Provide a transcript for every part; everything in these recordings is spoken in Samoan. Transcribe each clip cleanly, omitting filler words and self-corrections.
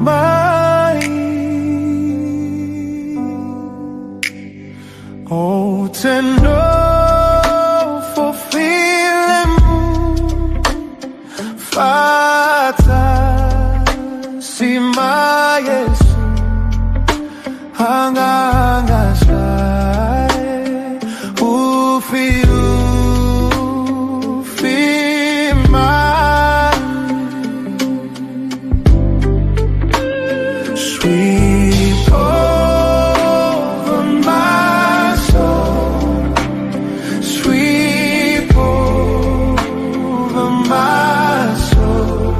Mai. Ou te nofo filemu faatasi ma Iesu, Agaga sa e ufiufi mai. Sweep over my soul, sweep over my soul,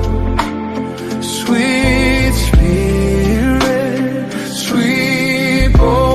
sweet spirit, sweep over.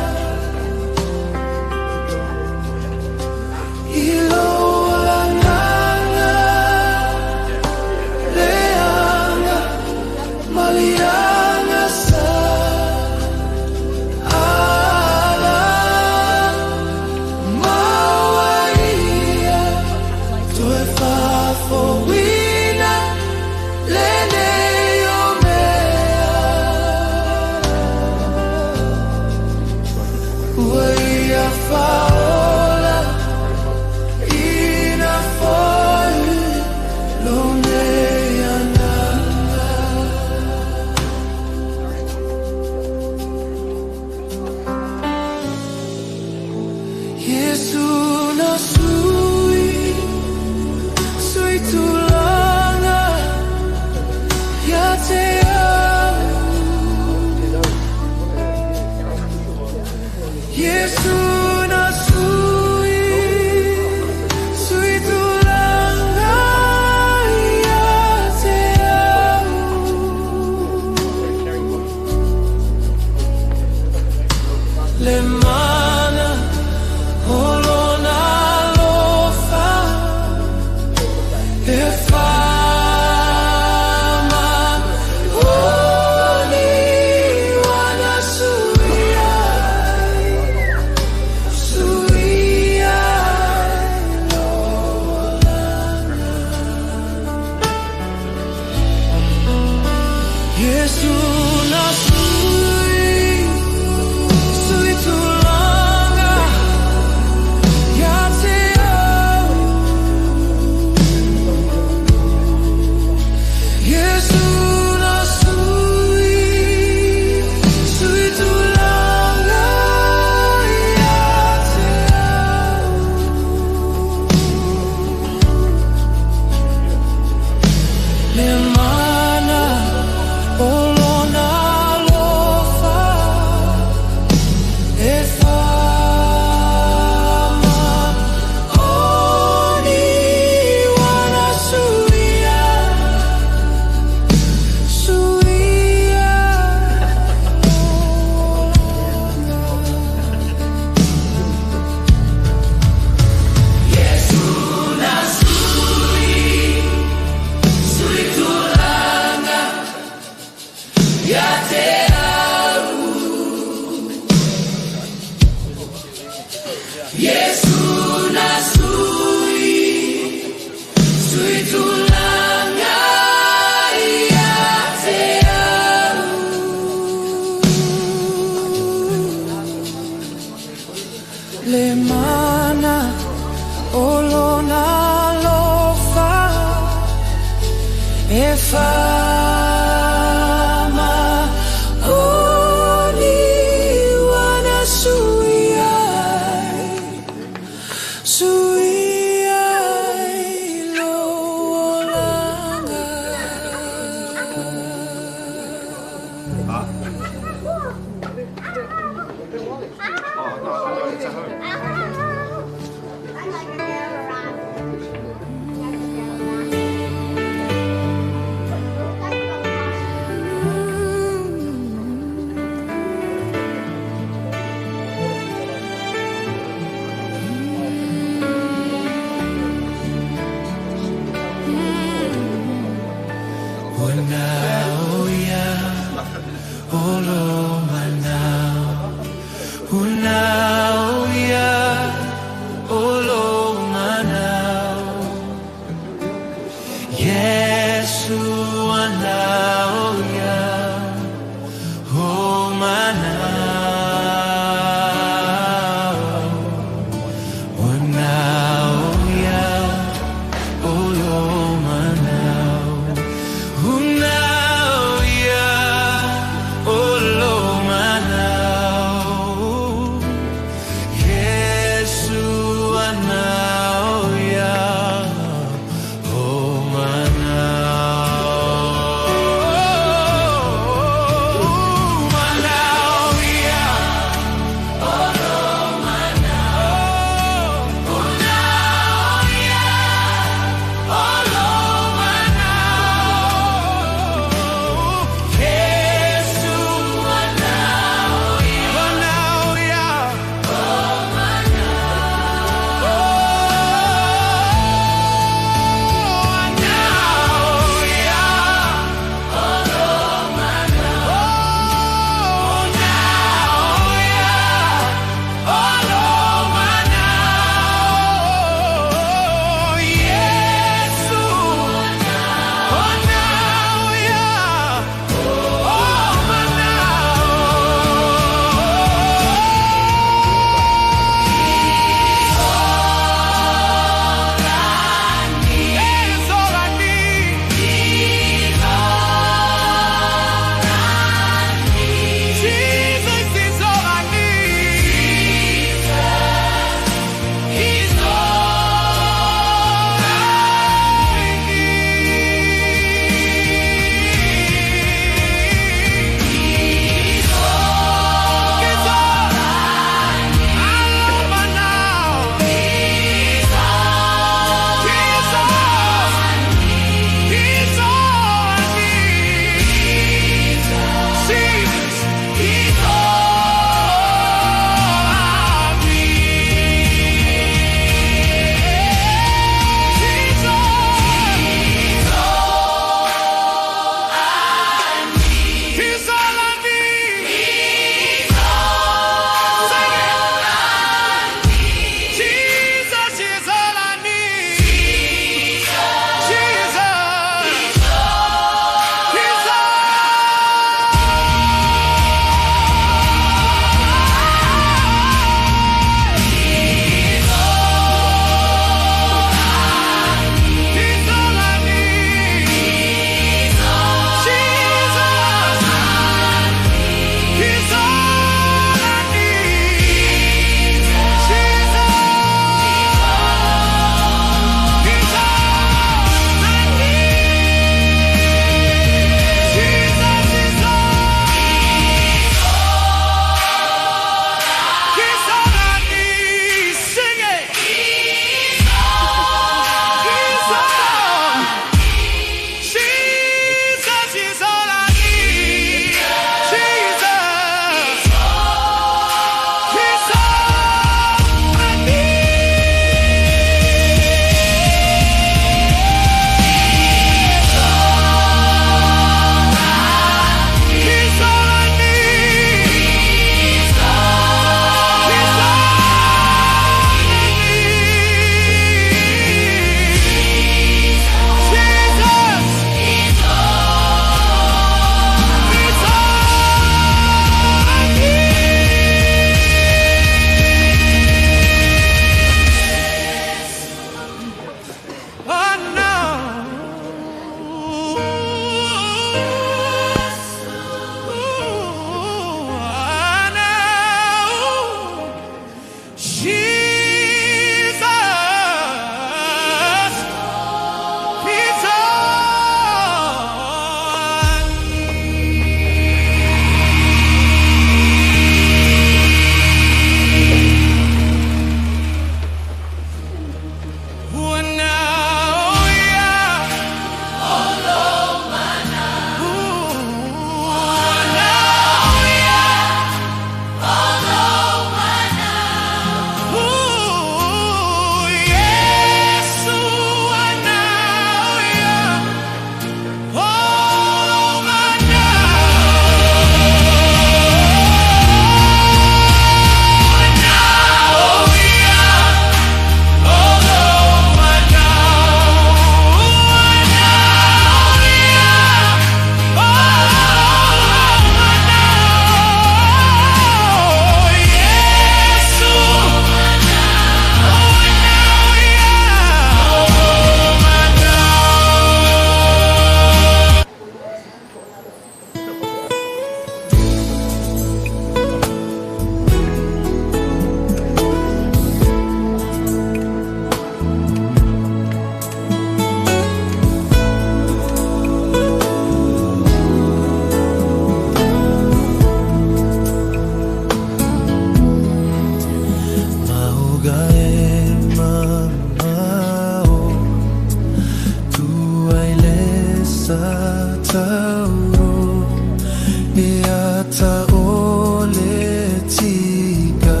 Tika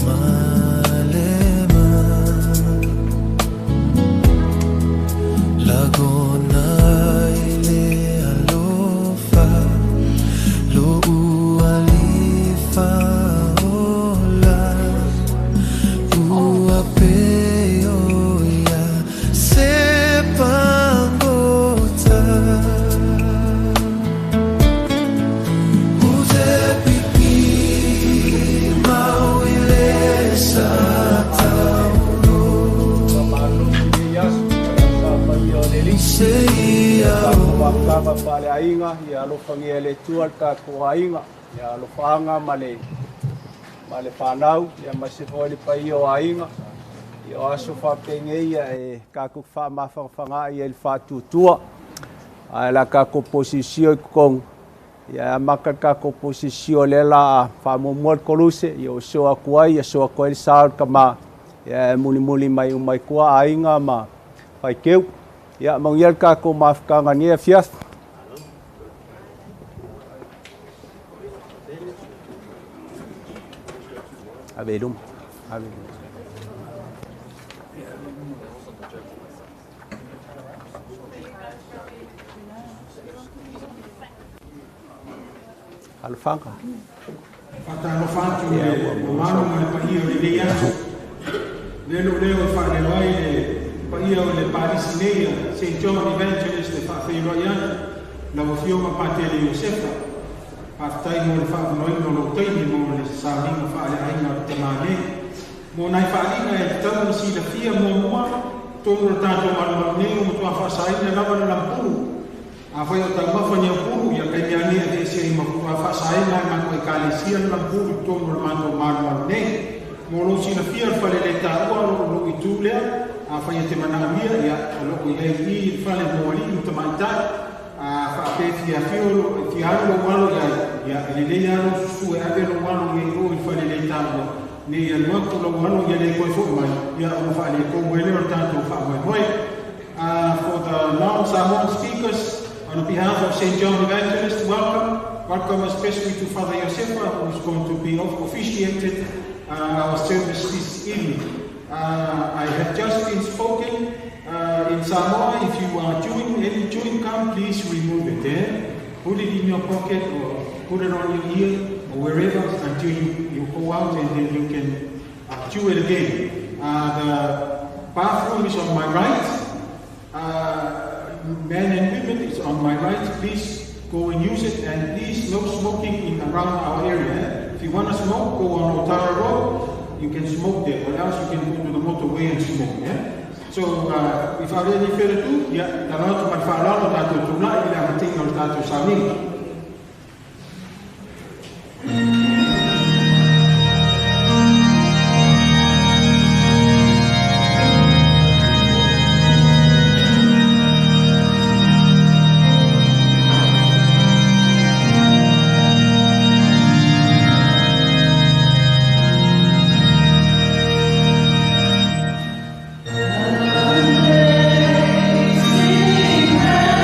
Malema Lagona i le alofa Lo'u alifa ola Ua pei o ia se pagota Ou te pipii mau i le sa Malo i lenei aso, sapaia o le alii. Seia Tatou mafutaga faaleaiga, ia alofagia e le Atua le tatou aiga, ia alofaaga ma le fanau, ia aemaise foi le paia o aiga. Ia o aso faapenei ia e tatou faamafanafanaai ai i le faatuatua. Ae o le a tatou posisio i totonu, ia e amata le tatou posisio lea o le a faamuamua le koluse, ia ou sosoo atu ai, ia sosoo atu ai le sa o le tama, ia e mulimuli mai uma i tua aiga ma faiteu. Ia manuia le tatou mafutaga i lenei afiafi. Ave i luma. Ave i luma. Alofaga. Faatalofa atu i Ia le ua maua mamalu ma so. le paia o lenei aso. Lea lou leo e faaleo ai le paia o le palisi nei a St. John Evangelist e faafeiloai atu lau Afioga Patele Iosefa. Faafetai mo le faavanoaina o lou taimi mo le sauniga faaleaiga o le tamā nei. Mo nai faaaliga e tatau ona silafia muamua, totonu o le tatou malumalu nei ua matua faasaina lava le lampulu. Afai o taumafa ni au pulu, ia taimi lava nei aveese ai ma matua faasaina e matou ekalesia le lampulu i totonu o le matou malumalu nei. Mo lou silafia le faleletaua o lo o lou itu lea, afai e te manaomia, ia o lo o i ai i i le fale mo alii ma tamaitai. A faapea e fia afio e fia alu lou alo i ai, ia e lelei lava lou susu e ave lou alo i ai i o i le faleletaua, ne i alu atu lou alo ia le toe foi mai, ia ona faaletonu ai lea o le tatou faamoemoe. For the non-Samoan speakers, on behalf of St. John Evangelist, welcome. Welcome especially to Father Iosefa, who is going to be officiated our service this evening. I have just been spoken in Samoa. If you are chewing any chewing gum, please remove it. Eh? Put it in your pocket or put it on your ear or wherever until you go out, and then you can chew it again. The bathroom is on my right. Men and women is on my right. Please go and use it, and please no smoking in around our area. Eh? If you want to smoke, go on Otara Road. You can smoke there, or else you can go to the motorway and smoke. Eh? So, without any further ado, ia tala atu ma le faaaloalo tatou tulai i le amataina o le tatou sauniga. Amazing grace.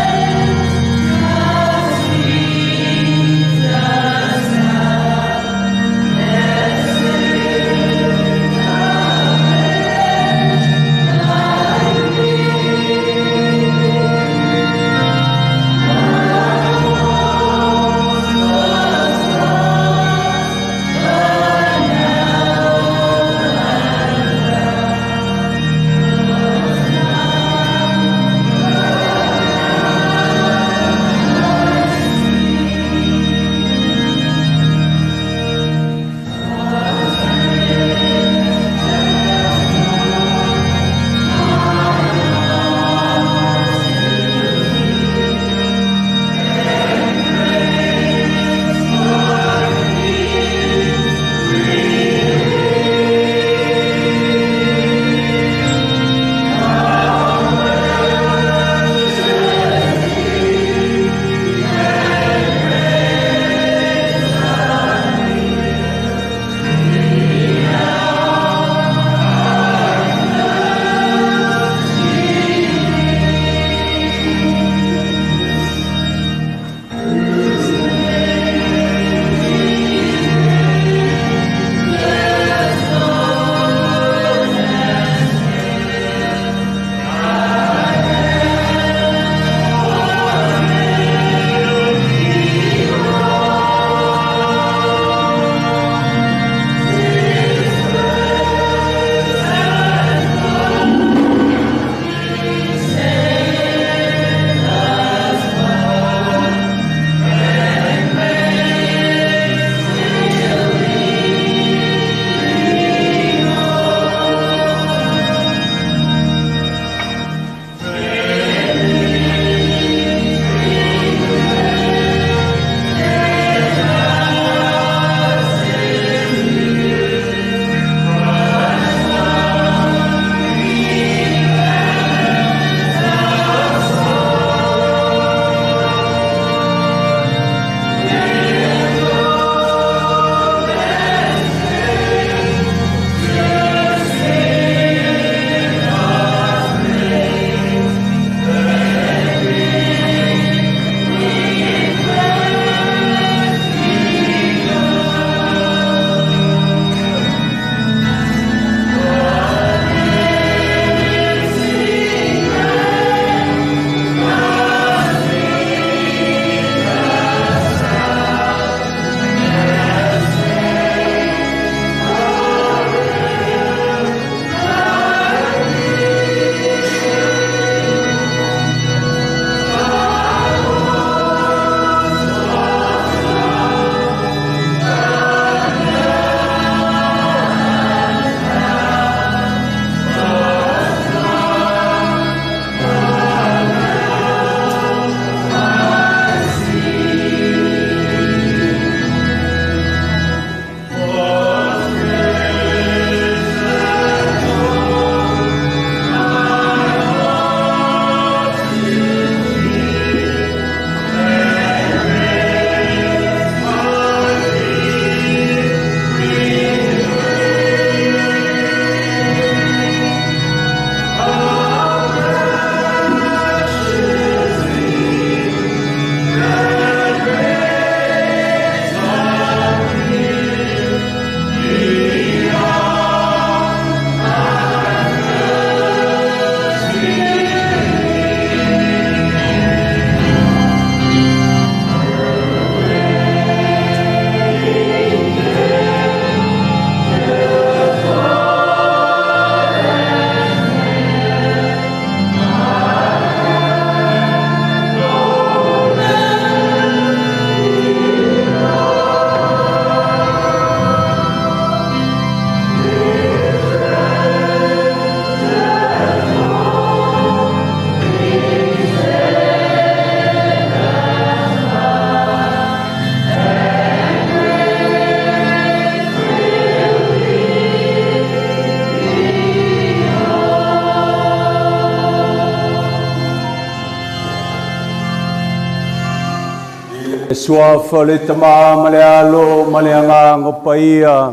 Suafa le Tama ma le Alo ma le Agaga Paia.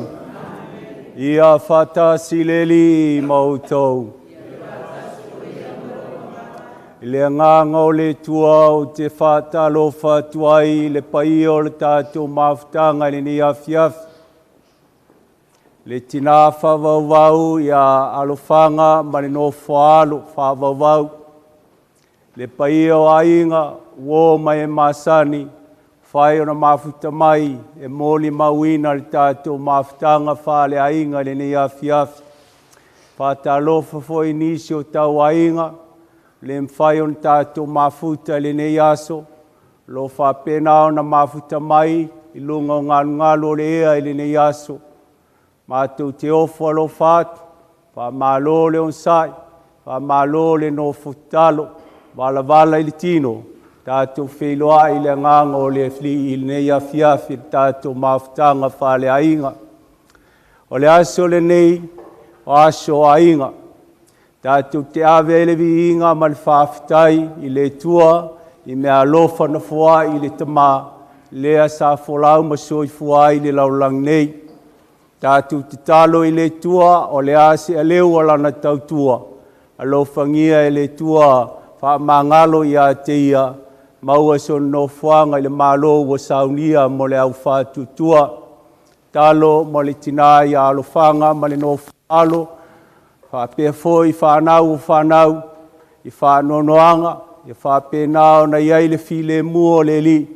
Ia faatasi le Alii ma outou. I le agaga o le Atua ou te faatalofa atu ai i le paia o le tatou mafutaga i lenei afiafi. Le tinā faavauvau ia Alofaga ma le nofoaalo faavauvau. Le paia o aiga uo ma e masani, fai ona mafuta mai e molimauina le tatou mafutaga faaleaiga i lenei afiafi. Faatalofa foi i nisi o tauaiga, le mafai ona tatou mafuta i lenei aso, lo faapena ona mafuta mai i luga o galugalu o le ea i lenei aso. Matou te ofo alofa atu, faamalo le onosai, faamalo le nofo tatalo, valavala i le tino, tatou feiloai i le agaga o le Alii i lenei afiafi i le tatou mafutaga faaleaiga. O le aso lenei, o aso o aiga. Tatou te ave ai le viiga ma le faafetai i le Atua i mea alofa na foai i le Tama, lea sa folau ma soifua ai i le lalolagi nei. Tatou tatalo i le Atua o le a se aleu o lana tautua, alofagia e le Atua faamagalo ia te ia, maua sona nofoaga i le Malo ua saunia mo le aufaatuatua. Talo mo le tinā ia Alofaga ma le nofoaalo, faapea foi fanau o fanau i faanoanoaga, ia faapena ona i ai le filemu o le Alii,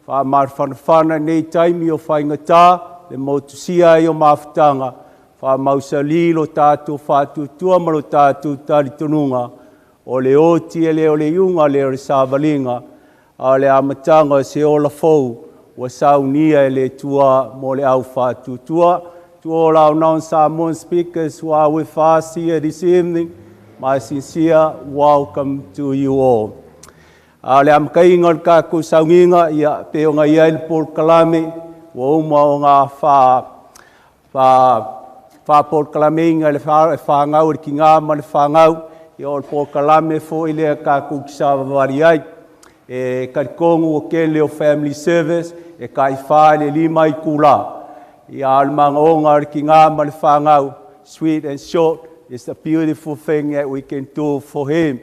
faamafanafana i nei taimi o faigata, le motusia ai o mafutaga, faamausali lo tatou faatuatua ma lo tatou talitonuga, o le oti e le o le iuga lea o le savaliga, a o le amataga o se ola fou ua saunia e le Atua mo le aufaatuatua. To all our non-Samoan speakers who are with us here this evening, my sincere welcome to you all. A o le amataina o le tatou sauniga, ia, pei ona i ai le polokalame, ua uma ona faapolokalameina e le fanau, e le tinā ma le fanau, ia o le polokalame foi lea tatou te savavali ai. E talitonu ua tele o family service, e taifā i le 5 itulā. Ia, a o le manaoga o le tinā ma le fanau, sweet and short, it's a beautiful thing that we can do for him.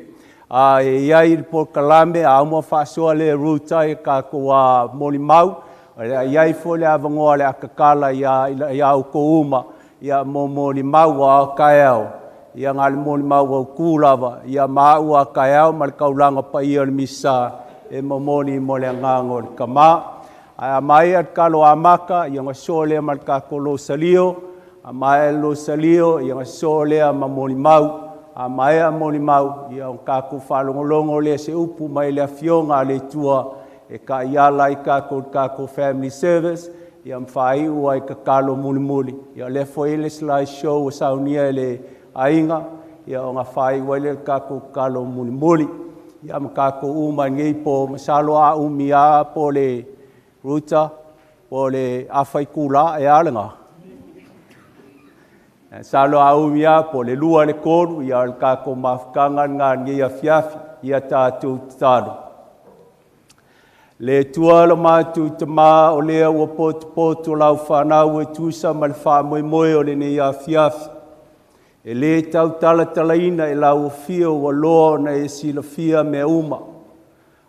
A e i ai le polokalame, a uma faasoa le Ruta i tatou molimau, e i ai foi le avanoa le atatala ia outou uma, ia mo molimau a taeao, ia na le molimau au kū lava, ia ma au a taeao ma le taulaga paia o le misa, e momoli mo le agaga o le Tama. Ae a maea le talo amata, ia ona sosoo lea ma le tatou losalio, a maea le losalio, ia ona sosoo lea ma molimau, a maea molimau, ia ona tatou faalogologo lea se upu mai le afioga a le Atua, e taiala ai tatou i le tatou family service, ia ma faaiu ai tatalo mulimuli. Ia o lea foi le slide show ua saunia e le aiga, ia ona faaiu ai lea o le tatou tatalo mulimuli. Ia ma tatou uma i lenei po, masalo a umi lava po le Ruta, po le afa itulā, e a lena? Masalo a umi lava po le 2 i le 3, ia o le tatou mafutaga lena i lenei afiafi, ia tatou tatalo. Le Atua lo matou Tama, o lea ua potopoto lau fanau e tusa ma le faamoemoe o lenei afiafi. E lē tautalatalaina e lau afio ua loa ona e silafia mea uma.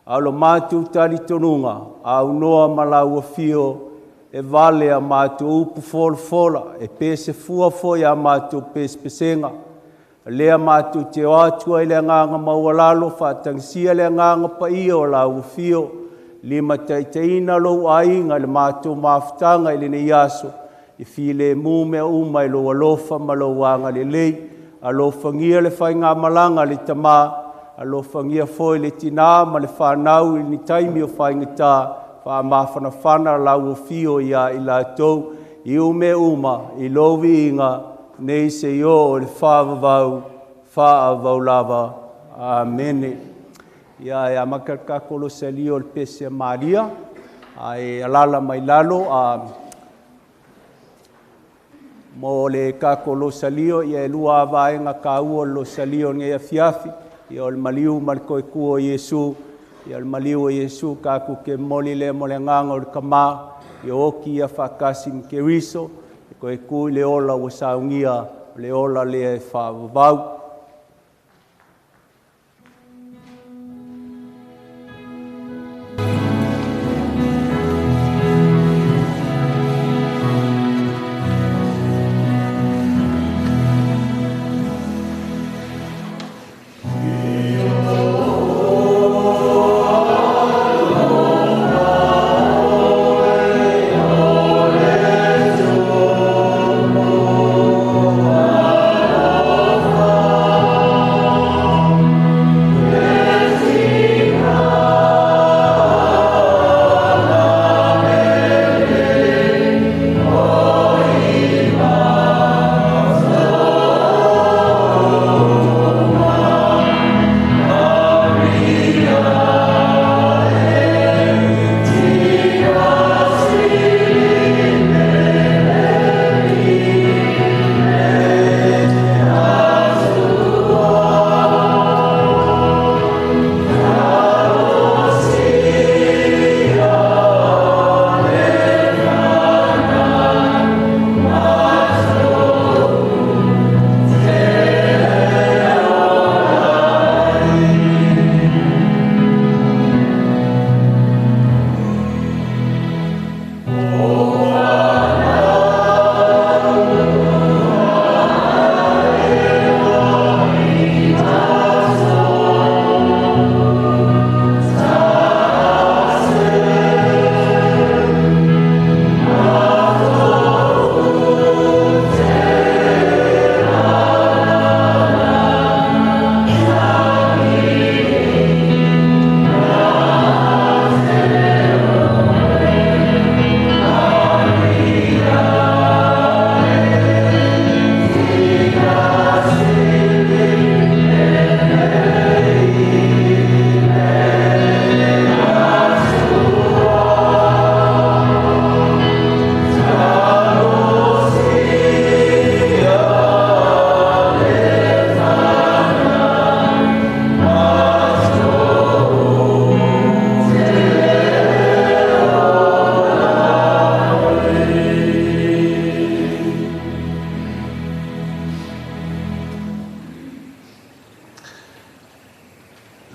A o lo matou talitonuga, aunoa ma lau afio, e vale a matou upu folafola, e pesefua foi a matou pesepesega. Lea matou te o atu ai le agaga maualalo, faatagisia le agaga paia o lau afio, limataitaiina lou aiga i le matou mafutaga i lenei aso, i filemu mea uma i lou alofa ma lou agalelei. Alofagia le faigamalaga a le Tama, alofagia foi le tinā ma le fanau i ni taimi o faigata, faamafanafana lau afio ia i latou, i mea uma i lou viiga, nei seia oo i le faavavau, faavavau lava. Amene. Ia e amata le tatou losalio o le pese a Maria, ae alaala mai lalo mo le tatou losalio, ia e lua vaega taua o le losalio o lenei afiafi, ia o le maliu ma le toe tu o Iesu. Ia le maliu o Iesu tatou te momoli lea mo le agaga o le Tamā, ia oti ia faatasi ma Keriso, e toe tu i le ola ua saunia, o le ola lea e faavavau.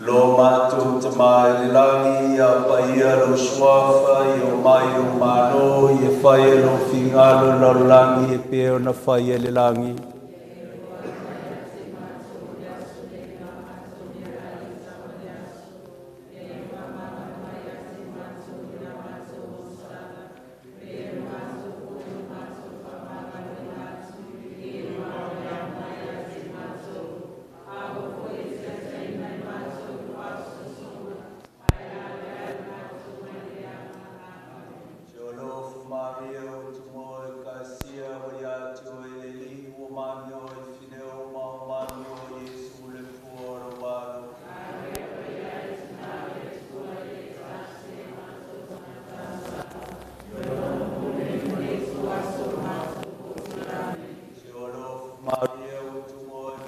Lo matou Tamā i le lagi, ia paia lou suafa, ia o mai lou Malo, ia faia lou finagalo i le lalolagi e pei ona faia i le lagi.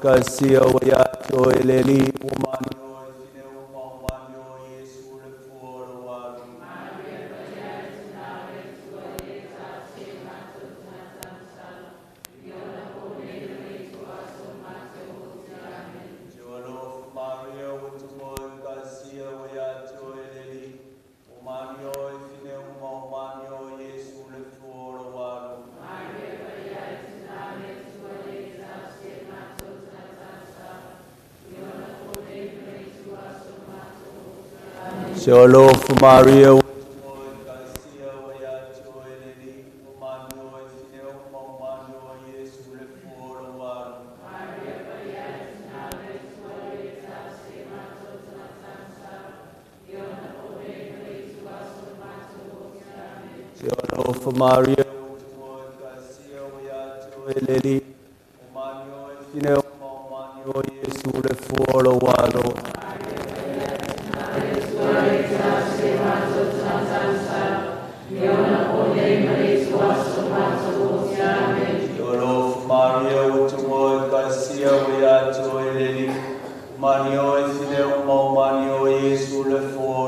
Kasia o ia te oe le Alii, ua mani oe fineu ma o mani oe Iesu le fua o lou alu. Te alofa Maria ua tumoe kasia o ia te oe le Alii, ua mani oe fineu ma o mani oe Iesu le fua o lou alu. Se alofa Maria ua tumoe kasia o ia te oe le Alii, ua mani oe fineu ma o mani oe Iesu le fua o lou alu. Se alofa Maria ua tumoe kasia o ia te oe le Alii, ua mani oe fineu ma o mani oe Iesu le fua o lou alu. Te alofa Maria ua tumoe kasia o ia te oe le Alii, ua mani oe fineu ma o mani oe Iesu le fua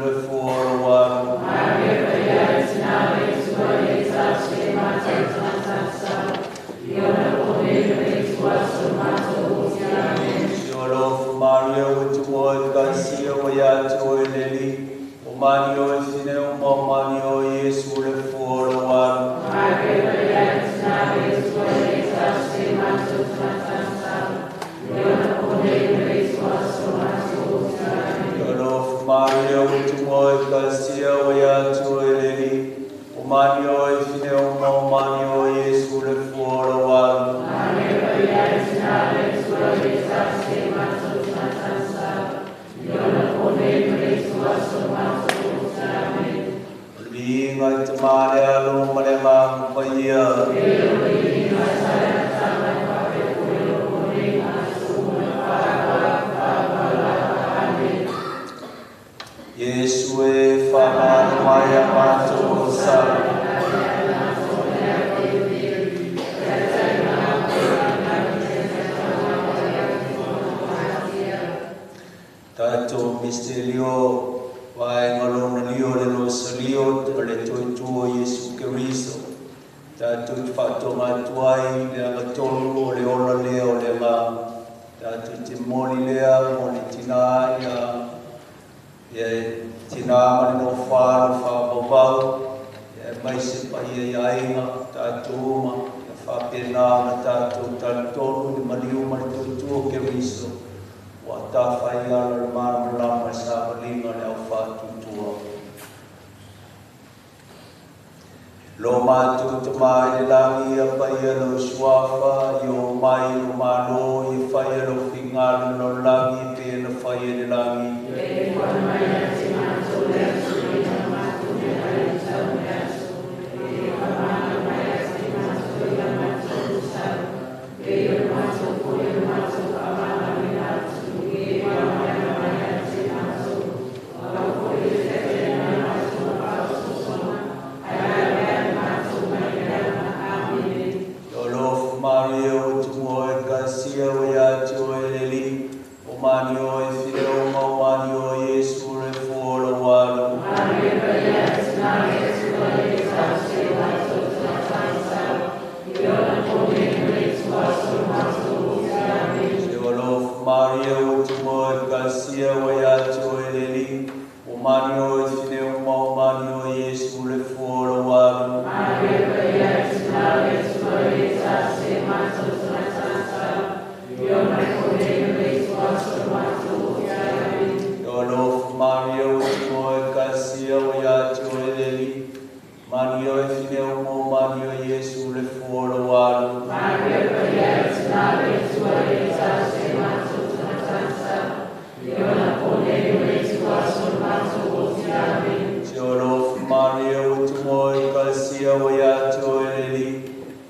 le fua o lou alu. Si o alofa malie ua tumua i Ekalesia ua ia te oe le Alii, o mani oe fine uma o mani oe Iesu le fua o lou alu. Alofa malie ua tumua i Ekalesia ua ia te oe le Alii, o mani oe fine uma o mani oe Iesu le fua o lou alu. O le viiga i te male alo ma le agaga paia. Iesu e whamalo mai a mātou o sala. Tātou misterio vaenga lona lio le losalio o le toitua Iesu Keriso. Tātou te whaatonga atu ai le agatonu o le ola lea o le agaga. Tātou te moli lea mo le tina ia ia tina ma le no whāro whāpapau. Ia mai se paia i aiga tātou uma. Ia whapena na tātou talitonu le maliu ma le toitua Keriso. Ua tāwhai ala le malamalama e savaliga le au whātutua. Lo mātou te mai le langi a paia lo suafa, i o mai lo malo, i whaia lo fingalo lo langi, pe na whaia le langi. Alofa malie ua tumua i Ekalesia ua ia te oe le Alii, o mani oe fine uma o mani oe Iesu le fua o lou alu. Se o alofa malie ua tumua i Ekalesia ua ia te oe le Alii, o mani oe fine uma o mani oe Iesu le fua o lou alu. Alofa malie ua tumua i Ekalesia ua ia te oe le Alii, mani oe fine uma o mani oe Iesu le fua o lou alu. Se o alofa malie ua tumua i Ekalesia ua ia te oe le Alii,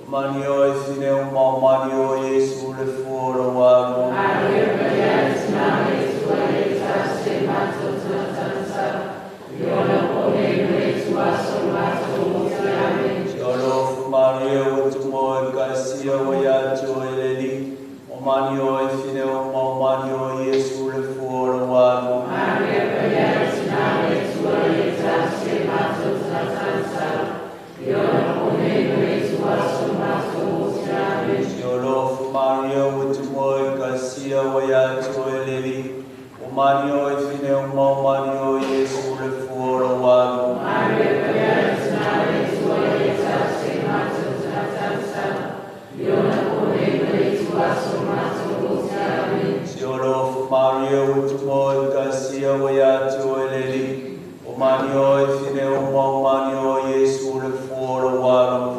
o mani oe fine uma o mani oe Iesu le fua o lou alu. Se o alofa malie ua tumua i Ekalesia ua ia te oe le Alii, o mani oe fine uma o mani oe Iesu le fua o lou alu. Se o alofa malie ua tumua i Ekalesia ua ia te oe le Alii, o mani oe fine uma o mani oe Iesu le fua o lou alu. Se o alofa malie ua tumua i Ekalesia ua ia te oe le Alii, o mani oe fine uma o mani oe Iesu le fua o lou alu.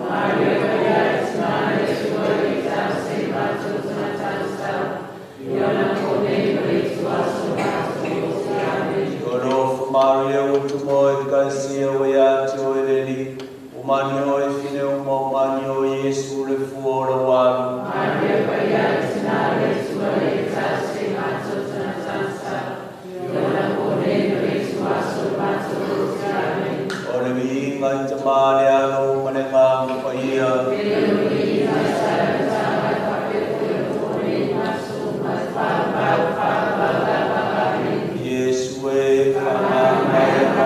Se o alofa malie ua tumua i Ekalesia ua ia te oe le Alii, o mani oe fine uma o mani oe Iesu le fua o lou alu. O le viiga i te male alo ma le agaga paia. Iesu e whamalo mai a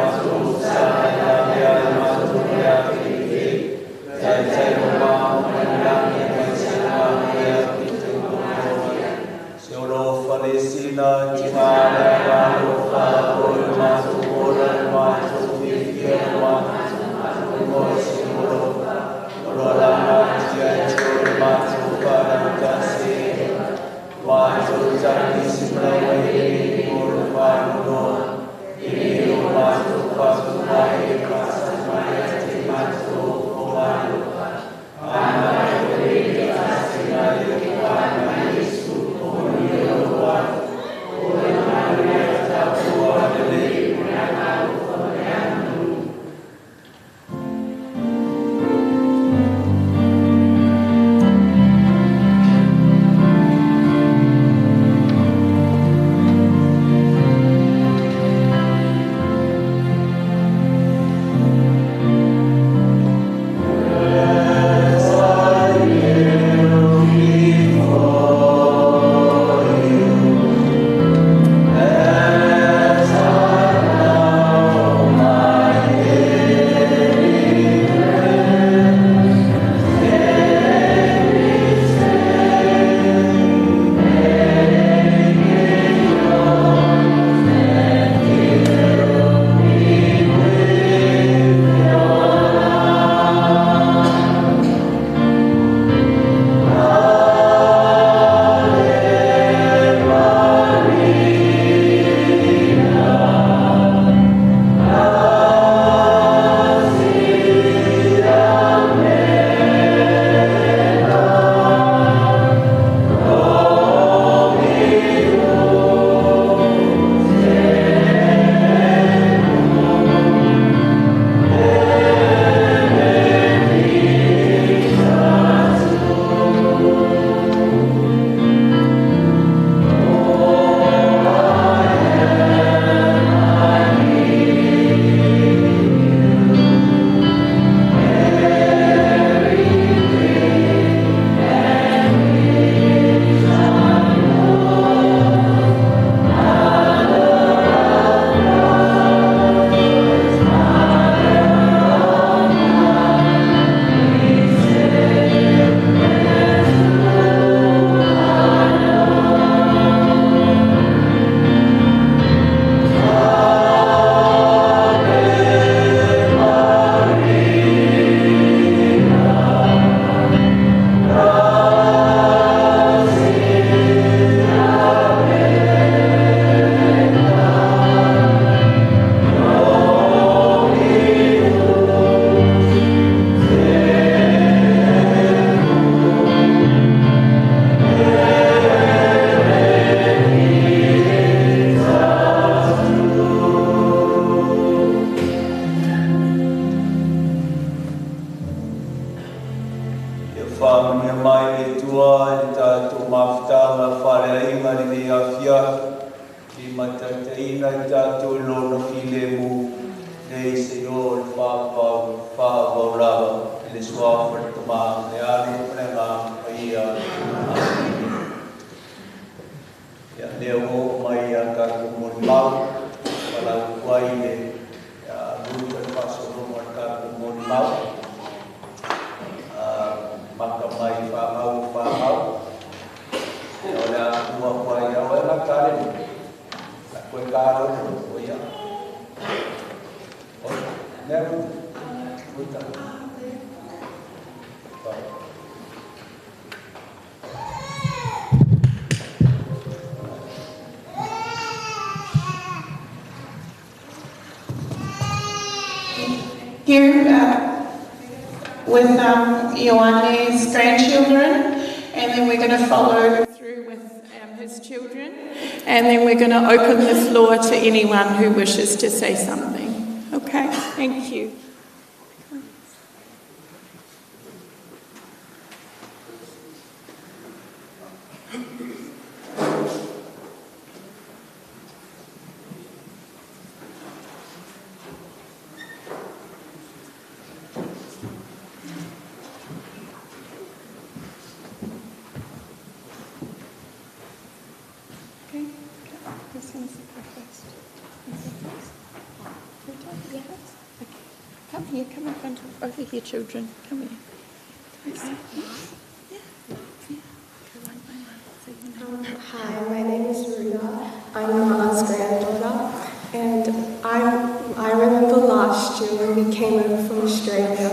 Mai le Atua i le tatou mafutaga faaleaiga lenei afiafi, limataitaiina i tatou i Lona filemu, nei seia oo i le faavavau, faavavau lava, i le Suafa o le Tama ma le Alo ma le Agaga Paia. Amene. Ia, lea ua oo mai ia tatou molimau, valaau atu ai le Ruta i le faasologa o le tatou molimau. Amata mai i fanau o fanau. Ia, o le a tuu atu ai ia oe Gataleni. La koe talo o ia. O, mea Ruta. Ruta. Here with Ioane's grandchildren, and then we're going to follow through with his children, and then we're going to open the floor to anyone who wishes to say something. Okay, thank you. Okay, this one's the first. Okay. Come here, come in front of, over here, children. Come here. Yeah. Yeah. Go one by one. Say your name. Hi, my name is Runa. I'm Ma'a's granddaughter, and I remember last year when we came over from Australia,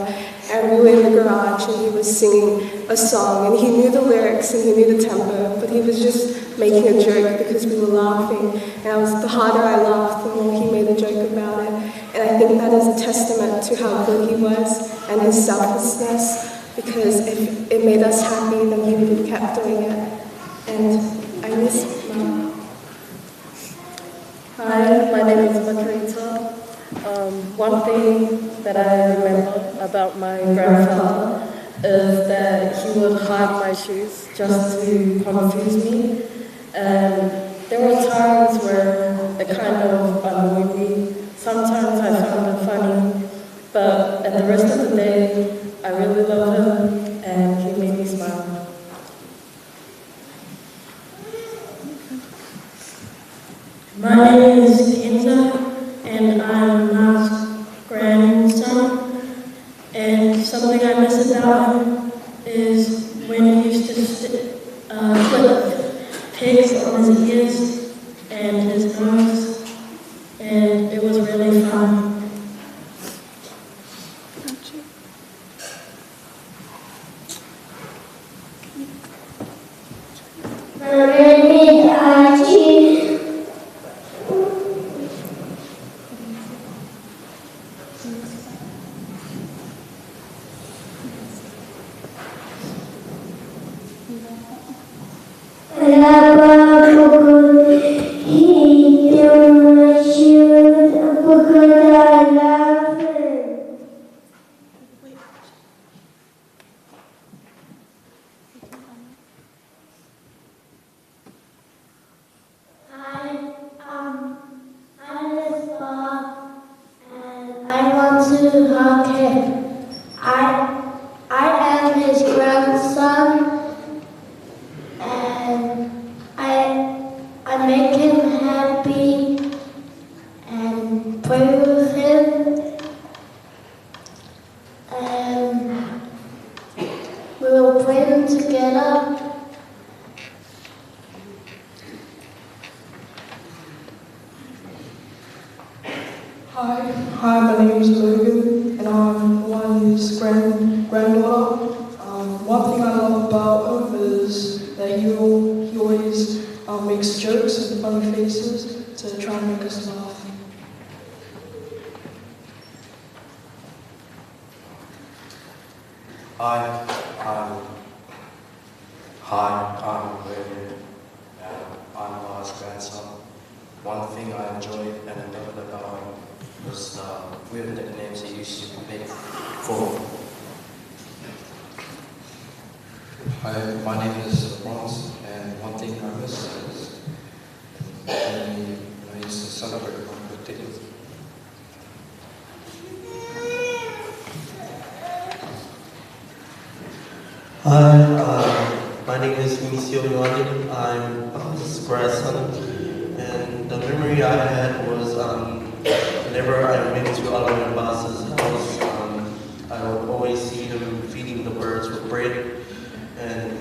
and we were in the garage, and he was singing a song, and he knew the lyrics and he knew the tempo, but he was just making a joke because we were laughing. And the harder I laughed, the more he made a joke about it. And I think that is a testament to how good he was and his selflessness, because if it made us happy, then he would have kept doing it. And I miss Mama. Hi, my name is Makarita. One thing that I remember about my grandfather is that he would hide my shoes just to confuse me. And there were times where it kind of annoyed me. Sometimes I found it funny, but at the rest of the day, I really love him, and he made me smile. My name is Kenza, and I'm Ma's grandson. And something I miss about him is when he used to clip pigs on his ears and his nose, and it was really fun. My name is Archie. I love because he threw my shoes because I love him. Hi, I'm Miss and I want to hug him. I am his grandson, and I make him happy and play with him, and we will play together. Hi, my name is Logan, and I'm Juan's granddaughter. One thing I love about him is that he always makes jokes and funny faces to try and make us laugh. Hi, I'm William. I'm Ma's grandson. One thing I enjoyed and loved about him was the weird nicknames he used to make for. Hi, my name is Bronze, and one thing I miss is when I used to celebrate my birthday. Hi, my name is Misio Ioane. I'm Ba's grandson, and the memory I had was whenever I went to Alamein Ba's house, I would always see him feeding the birds with bread, and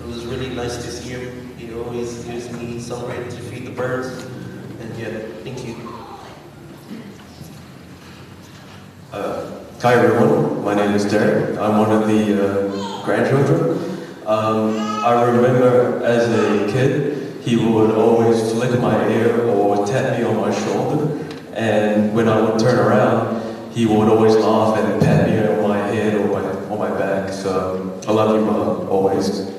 it was really nice to see him. He always gives me some bread to feed the birds, and yeah, thank you. Hi everyone, my name is Derek. I'm one of the grandchildren. I remember as a kid, he would always flick my ear or tap me on my shoulder, and when I would turn around, he would always laugh and pat me on my head or on my back. So I love you, Mom, always.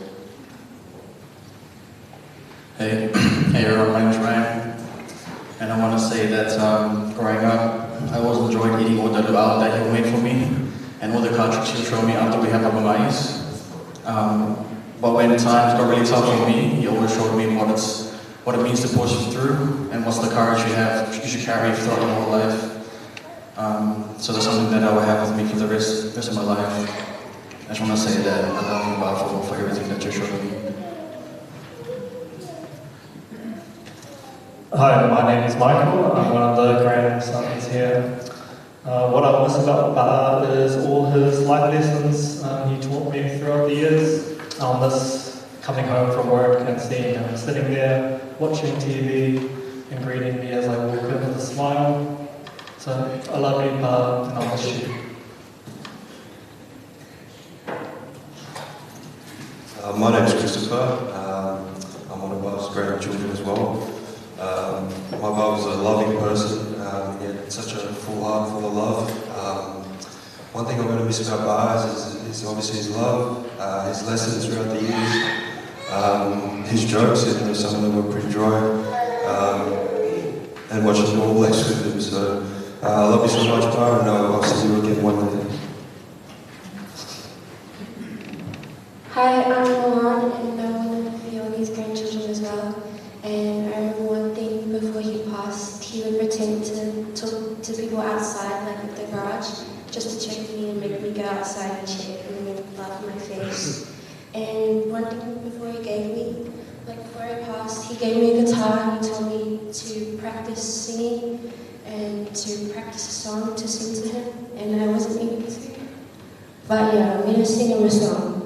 Hey, hey everyone, my name is Ryan, and I want to say that growing up, I always enjoyed eating all the luau that he made for me, and all the card tricks he would show me after we have our mais. But when times got really tough for me, he always showed me what it means to push through, and what's the courage you should carry throughout your whole life. So that's something that I will have with me for the rest of my life. I just want to say that I love you, Ba, for everything that you showed me. Hi, my name is Michael. I'm one of the grandsons here. What I miss about Ba is all his life lessons he taught me throughout the years. I'll miss coming home from work and seeing him sitting there watching TV and greeting me as I walk in with a smile. So I love you, Ba, and I'll miss you. My name is Christopher. I'm one of Ba's grandchildren as well. My Ba was a loving person. He had such a full heart, full of love. One thing I'm going to miss about Ba is obviously his love, his lessons throughout the years, his jokes, even though some of them were pretty dry, and watching the All Blacks with him. So I love you so much, Ba, and I'll see you again one day. Hi, I'm Milan, and I'm one of Ioane's grandchildren as well. And I remember one thing before he passed, he would pretend to talk to people outside, like at the garage, just to trick me and make me go outside and check and then laugh in my face. And one thing before he gave me, like before he passed, he gave me a guitar and he told me to practice singing and to practice a song to sing to him, and I wasn't able to. But yeah, I'm gonna sing him a song.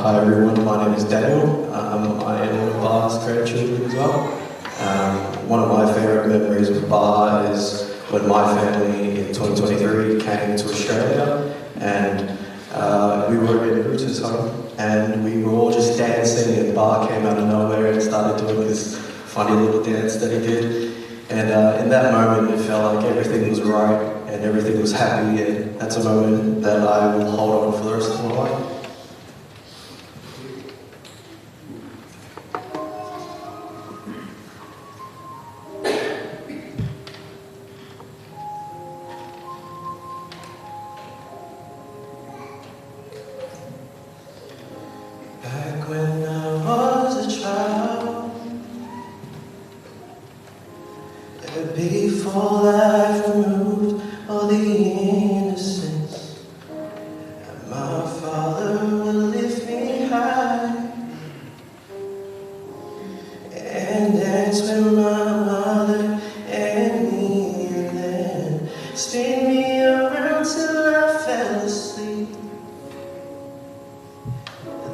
Hi everyone, my name is Daniel. I am one of Ba's grandchildren as well. One of my favourite memories of Ba is when my family in 2023 came to Australia, and we were in Ruta's home, and we were all just dancing, and Ba came out of nowhere and started doing this funny little dance that he did. And in that moment, it felt like everything was right and everything was happy, and that's a moment that I will hold on for the rest of my life. Back when I was a child, before life removed all the innocence, my father would lift me high and dance with my mother and me, and then spin me around till I fell asleep.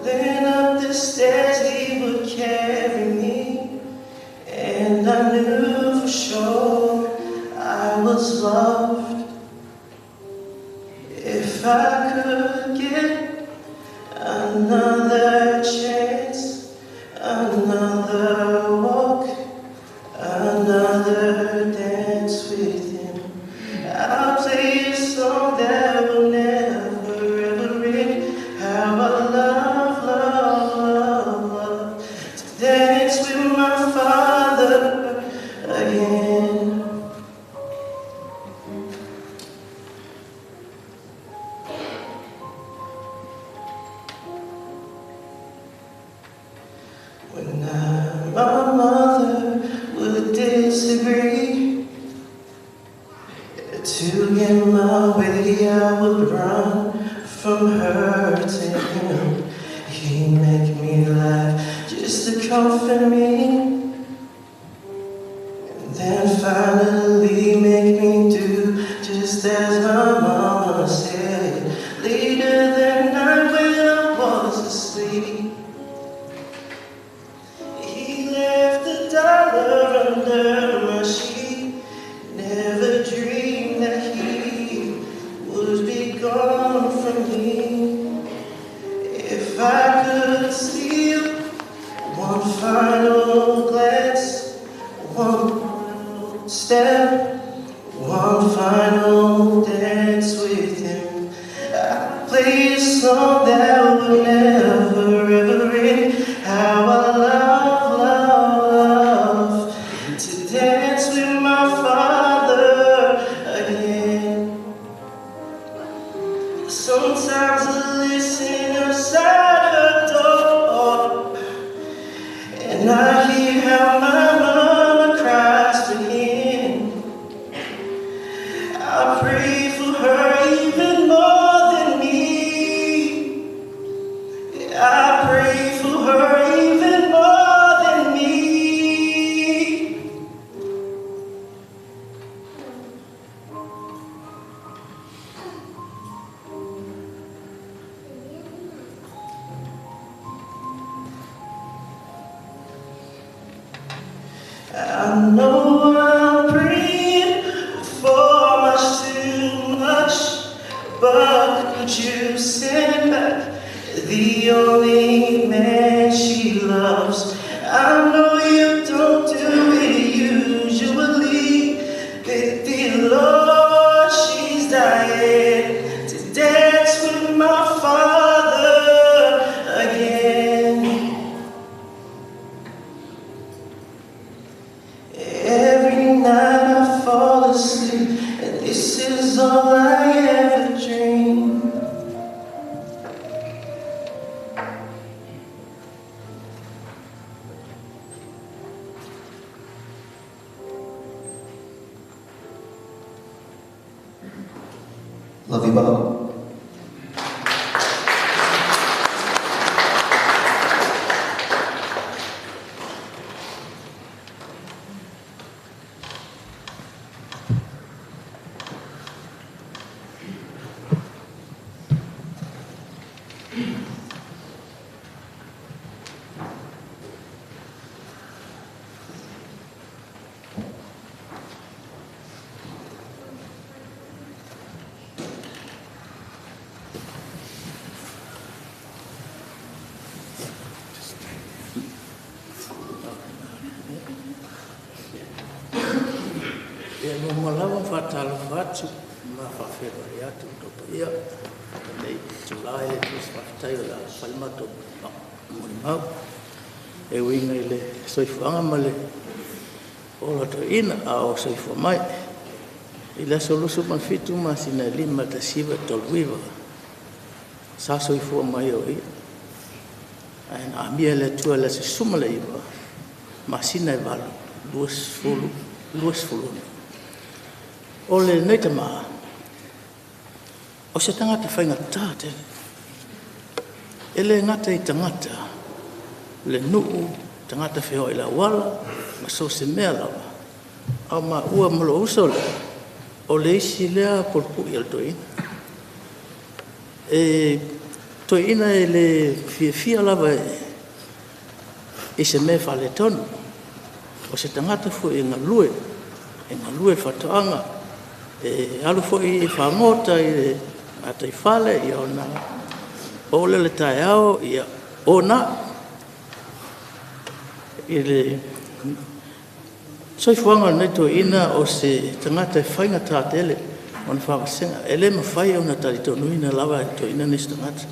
Then up the stairs he would carry me, and I knew for sure I was loved. If I could get another chance, another walk, another dance with him, I'll play a song that will never ever end. How I love, love, love, love to dance with my father again. When my mother would disagree, to get my way I would run from hurting him. He'd make me laugh just to comfort me, and then finally make me do just as my mama said. Later that night when I was asleep, he left $1 under my sheet. Never dreamed that he would be gone from me. If I could steal one final glance, one final step, one final dance with him, I'd play a song that will never ever end. How I love, love, love to dance with my father again. Sometimes I listen outside her door, and I hear how my mama cries for him. I pray for her even more than me. I pray for her even more than me. I know I'm praying for much too much, but could you send back the only man she loves? I know you don't do it usually, but dear Lord, she's dying to dance with my father again. Every night I fall asleep, and this is all I ever dream. Love you, Bob. Muamua lava ona faatalofa atu ma faafeiloai atu i le paia i lenei itula e le tuua se faafetai o le a fai le matou molimau e uiga i le soifuaga ma le ola toeaina a o soifua mai. I le aso 27 masina e 5 1939, sa soifua mai o ia, ae na amia e le Atua i le aso 19 masina e 8, 2026. O lenei tamā, o se tagata faigata tele. E le gata i tagata, le nuu, tagata feoai i le auala, ma so o se mea lava, a o maua ma lou uso lea, o le isi lea pulepui a le toeaina. E toeaina e le fiafia lava i se mea faaletonu. O se tagata foi e galue i faatoaga, e alu foi e fagota i le gataifale, ia ona oo lea i le taeao, ia o na. I le soifuaga o lenei toeaina, o se tagata e faigata tele ona faavasega. E le mafai ona talitonuina lava e le toeaina nisi tagata.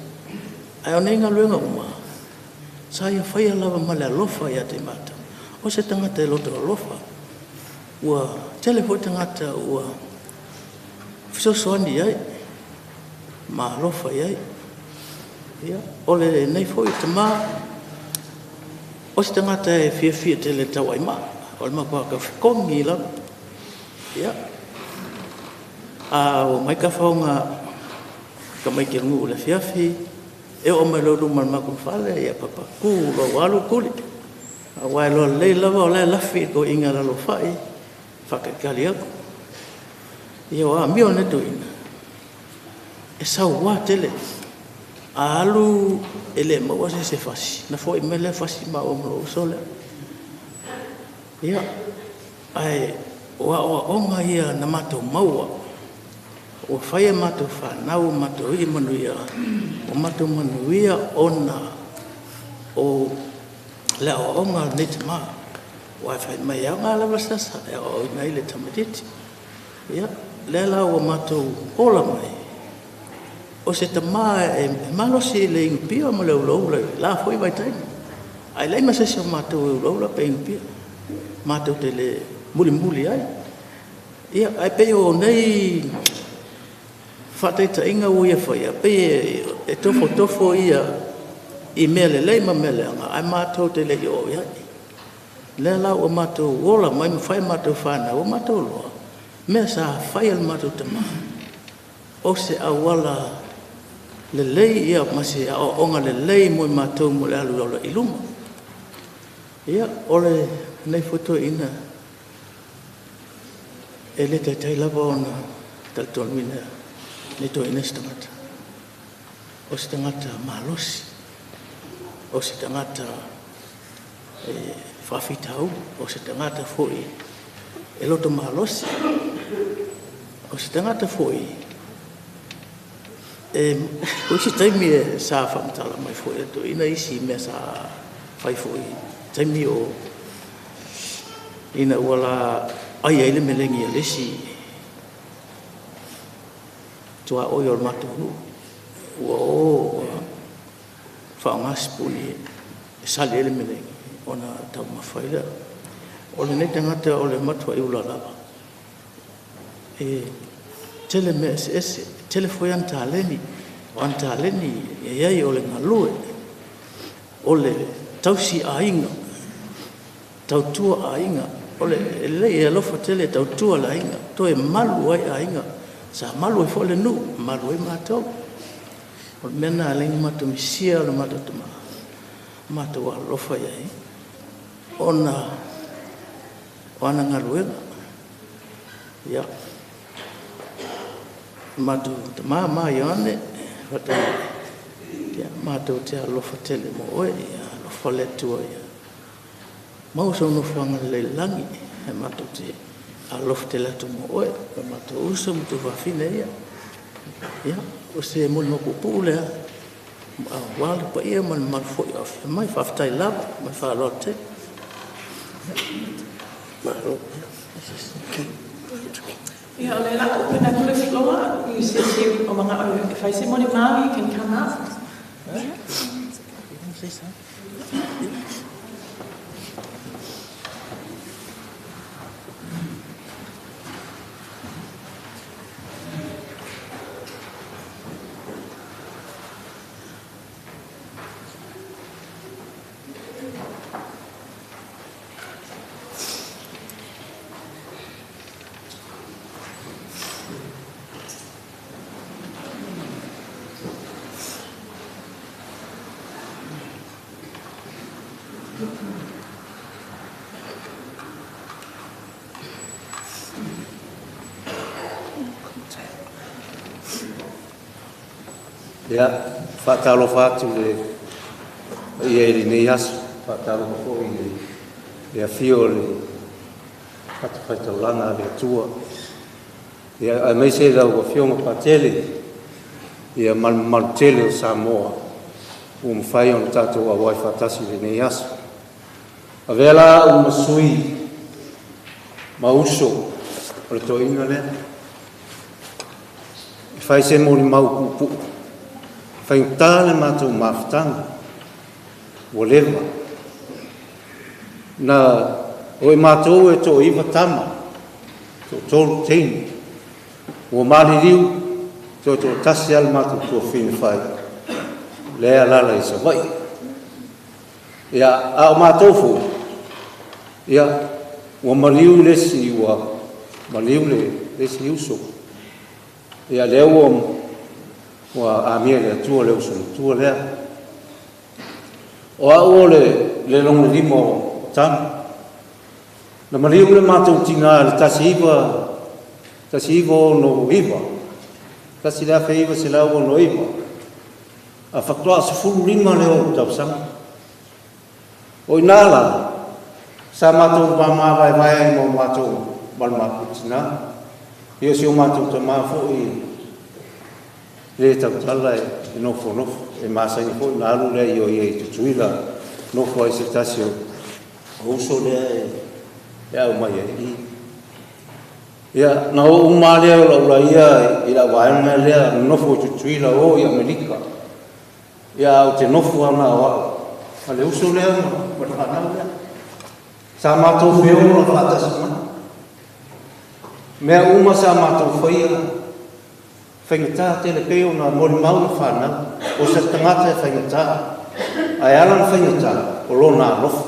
Ae o nei galuega uma, sa ia faia lava ma le alofa ia te matou. O se tagata e loto alofa. Ua tele foi tagata ua fesoasoani i ai, ma alofa i ai. Ia, o lenei foi tamā, o se tagata e fiafia tele i le tauaimaa. O le matua taufekogi lava. Ia, a o mai tafaoga tamaiti o le nuu i le afiafi, e oo mai loa i luma o le matou fale, ia papatu loa ua alu tuli. Aua e iloa lelei lava o la e lafi i le toeaina i lalo o fai, faatalitali atu. Ia o amio a lenei toeaina, e saua tele. A alu e le maua se isi e fasi, ona foi mai lea fasi maua ma lou uso lea. Ia, ae o aoaoga ia na matou maua, ua fai a matou fanau, matou ii manuia, ua matou manuia ona o le aoaoga a lenei tamā. Aua e fai mai e aoga lava le sasa e aoaoina ai le tamaitiiti. Ia, lea la ua matou ola mai, o se tamā e malosi i le inupia ma le ulaula i le la foi vaitaimi. Ae leai ma se isi o matou e ulaula pe inupia. Matou te le mulimuli ai. Ia, ae pei o nei faataitaiga ua ia faia, pei e tofotofo ia i mea lelei ma mea leaga, ae matou te le i oo i ai. Lea la ua matou ola mai ma fai a matou fanau, ua matou iloa, mea sa fai e le matou tamā, o se auala lelei ia ma se aoaoga lelei mo i matou mo le alu i luma. Ia, o lenei foi toeaina, e le taitai lava ona talitonuina lenei toeaina se tagata. O se tagata malosi, o se tagata e faafitauli, o se tagata foi e loto malosi, o se tagata foi e o isi taimi e sa faamatala mai foi e le toeaina isi mea sa fai foi taimi o ina ua la ai ai le melegi a le isi tuaoi o le matou nuu. Ua o ua faaaoga sipuni e sali ai le melegi ona taumafa ai lea. O lenei tagata o le matuai ula lava. E tele mea eseese, tele foi ana taleni. O ana taleni e i ai o le galue, o le tausi aiga, tautua aiga, o le lelei e alofa tele tautua le aiga, toe malu ai aiga, sa malu ai foi le nuu, malu ai matou. O le mea na alai na matou misia o le matou tamā, matou alofa i ai, ona o ana galuega. Ia, matou tamā ma Ioane, whatai, ia, matou te alofa tele mo oe, ia, alofa le Atua ia. Mau sau nofoanga le langi, e matou te alofa tele atu mo oe, e matou uso ma tou fafine ia. Ia, o se molimau puupuu lea, aua le paia ma le mamalu foi o afifio mai, faafetai lava, ma le faaaloalo tele. Malo. Okay. Ia, o le la open atu le floor, i se si o manga o e fai se molimau, you can come up. Ia, faatalofa atu le paia i lenei aso, faatalofa foi i le afio o le fatafaitaulaga a le Atua. Ia, aemaise lau Afioga Patele, ia ma le mamalu tele o Samoa ua mafai ona tatou auai faatasi i lenei aso. Avea la au ma sui ma uso o le toeaina lea, e fai se molimau puupuu, faigata le matou mafutaga, ua leva. Na o e matou e toaiva tama, toatolu teine, ua maliliu, toe toatasi lava le matou tuafafine fai, lea e alaala i Savaii. Ia, a o matou foi, ia, ua maliu le isi, ua maliu le isi uso. Ia, lea ua amia e le Atua le uso matua lea. O au o le lona lima o tama. Na maliu le matou tina le 1969, 1969, a faatoa 15 lea o tausaga. O ina la, sa matou mamavaevae ai ma o matou ma le matou tina. Ia si o matou tamā foi le tautala e nofonofo, e masani foi na alu lea i o ia i Tutuila, nofo ai se tasi o uso lea e au mai ai i. Ia, na o uma lea o lau laia i lau vaega lea, nofo i Tutuila o i Amerika. Ia, au te nofo ana o au, ma le uso lea ma le whanau lea. Sa mātou feola whaatasi mai. Mea uma sa mātou whaia, whaingatā tele peo na molimau le whanau, o se tangata e whaingatā. Ai ala na whaingatā, o lona alofa.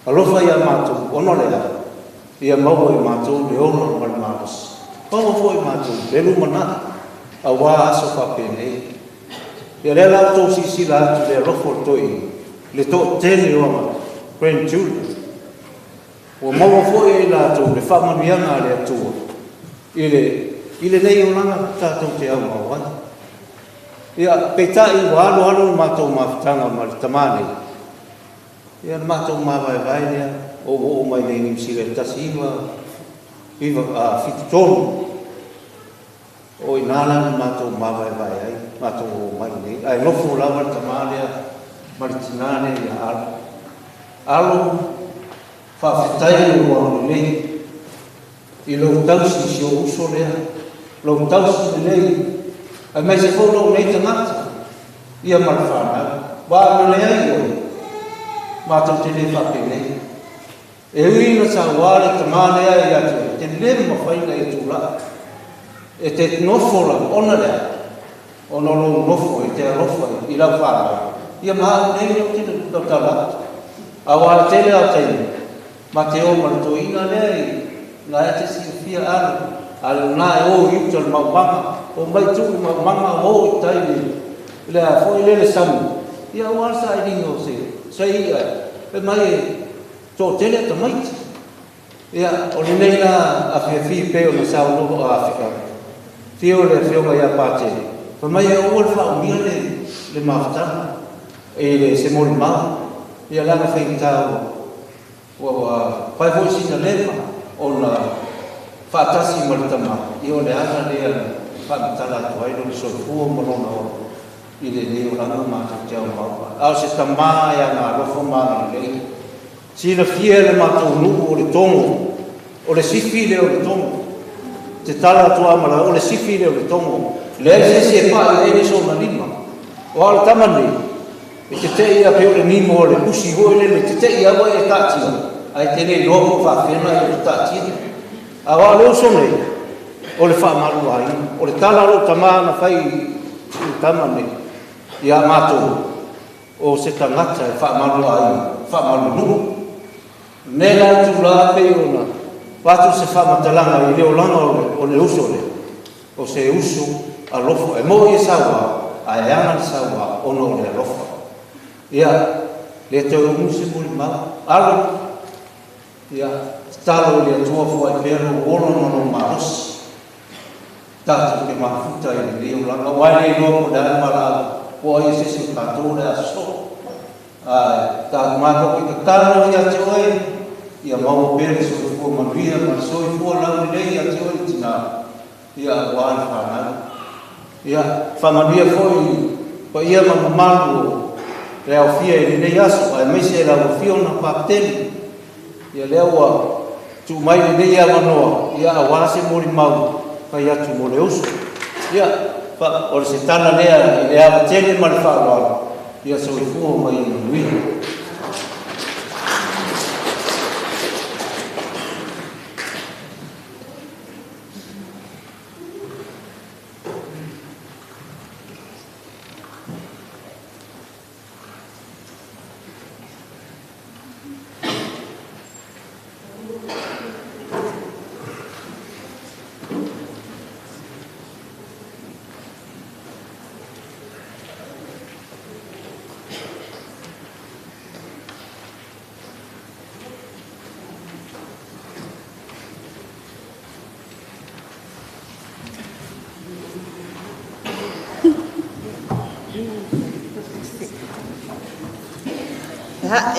Alofa ia mātou, ono lea, ia maua i mātou le ono ma le malosi. Maua foi mātou, le lumana, a wā aso whapenei. Ia lea lau tō sisila atu le alofa o le toi, le tō tele o ama, grandchildren. Ua maua foi e lātou le whaamanuiaga a le Atua i le nei olaga tatou te au mau ai. Ia, peitai ua alo alo le matou mafutaga ma le tamā nei. Ia, le matou mavaevae lea, o ua oo mai nei Niu Sila i le 1973. O ina la le matou mavaevae ai, matou oo mai nei. Ae nofo lava le tamā lea ma le tinā lea ia alo. Alo, faafetai le ua lelei i lou tausi si o uso lea, lou tausi lelei, aemaise foi lou nei tagata, ia ma le whanau. Wa na leai oe, mātou te le whaapenei. E ui na sa wā le tamā lea i atu, te le mawhaina i tūlaa. E te nofo la, ona lea, ona lou nofo e te alofa i lau whanau. Ia maa nei leo te tautala atu. A wā le tele au teine, ma te o ma le toina lea i ngā e te silafia alo, a le nā e o i uta le maumanga, o mai tuu maumanga o i tai le a foi lele sami. Ia ua sa i ringa o se, se ia, e mai e tō tele ta maiti. Ia, o le nei la a whiawhi peo na sao noho a Afrika. Whio le whionga ia pātere. Pa mai e oa le whaumia le mafutanga, e le se mori mau. Ia lana whaitau, ua pai foi sina leva o na whaatasi ma le tama. I o le ana lea whaamatala atu ai lo le soifua ma lona o i le leo langa mātou te au mau. A o se tamā e ana alofa ma ana lei. Sila fia le mātou nuu o le tongo. O le sifi lea o le togo. Te tala atu a ma o le sifi lea o le togo. Leai se isi e pa'i ai le sona lima. O a o le tama nei, e tete'i a pei o le nimo o le pusi foi lele, tete'i a ua e taatia, ae te le iloa po o faapefea ona e taatia. A o a o le uso nei, o le faamaluaina. O le tala a lou tamā na fai i le tama nei, ia matou, o se tagata e faamaluaina, faamalualuga. Lenei la itulā pei ona avatu se faamatalaga i le olaga o le uso lea, o se uso alofa, e mo'i e sauā, ae aga le sauā ona o le alofa. Ia, le toe umi se molimau, alo, ia, tatalo i le Atua foai pea lou ola ma lou malosi, tatou te mafuta i lenei olaga, aua e le iloa po o le a le valaau, po o ai se isi o tatou o le a sosoo. Ae tatou matou te tatalo ia te oe, ia maua pea le soifua manuia ma le soifua laulelei ia te oe le tinā, ia aua le fanau. Ia faamanuia foi i paia ma mamalu o le aofia i lenei aso, aemaise lau Afioga Papatele. Ia lea ua tuu mai lenei avanoa, ia aua se molimau fai atu mo le uso. Ia, o le se tala lea i le ava tele ma le faaaloalo, ia soifua ma ia manuia.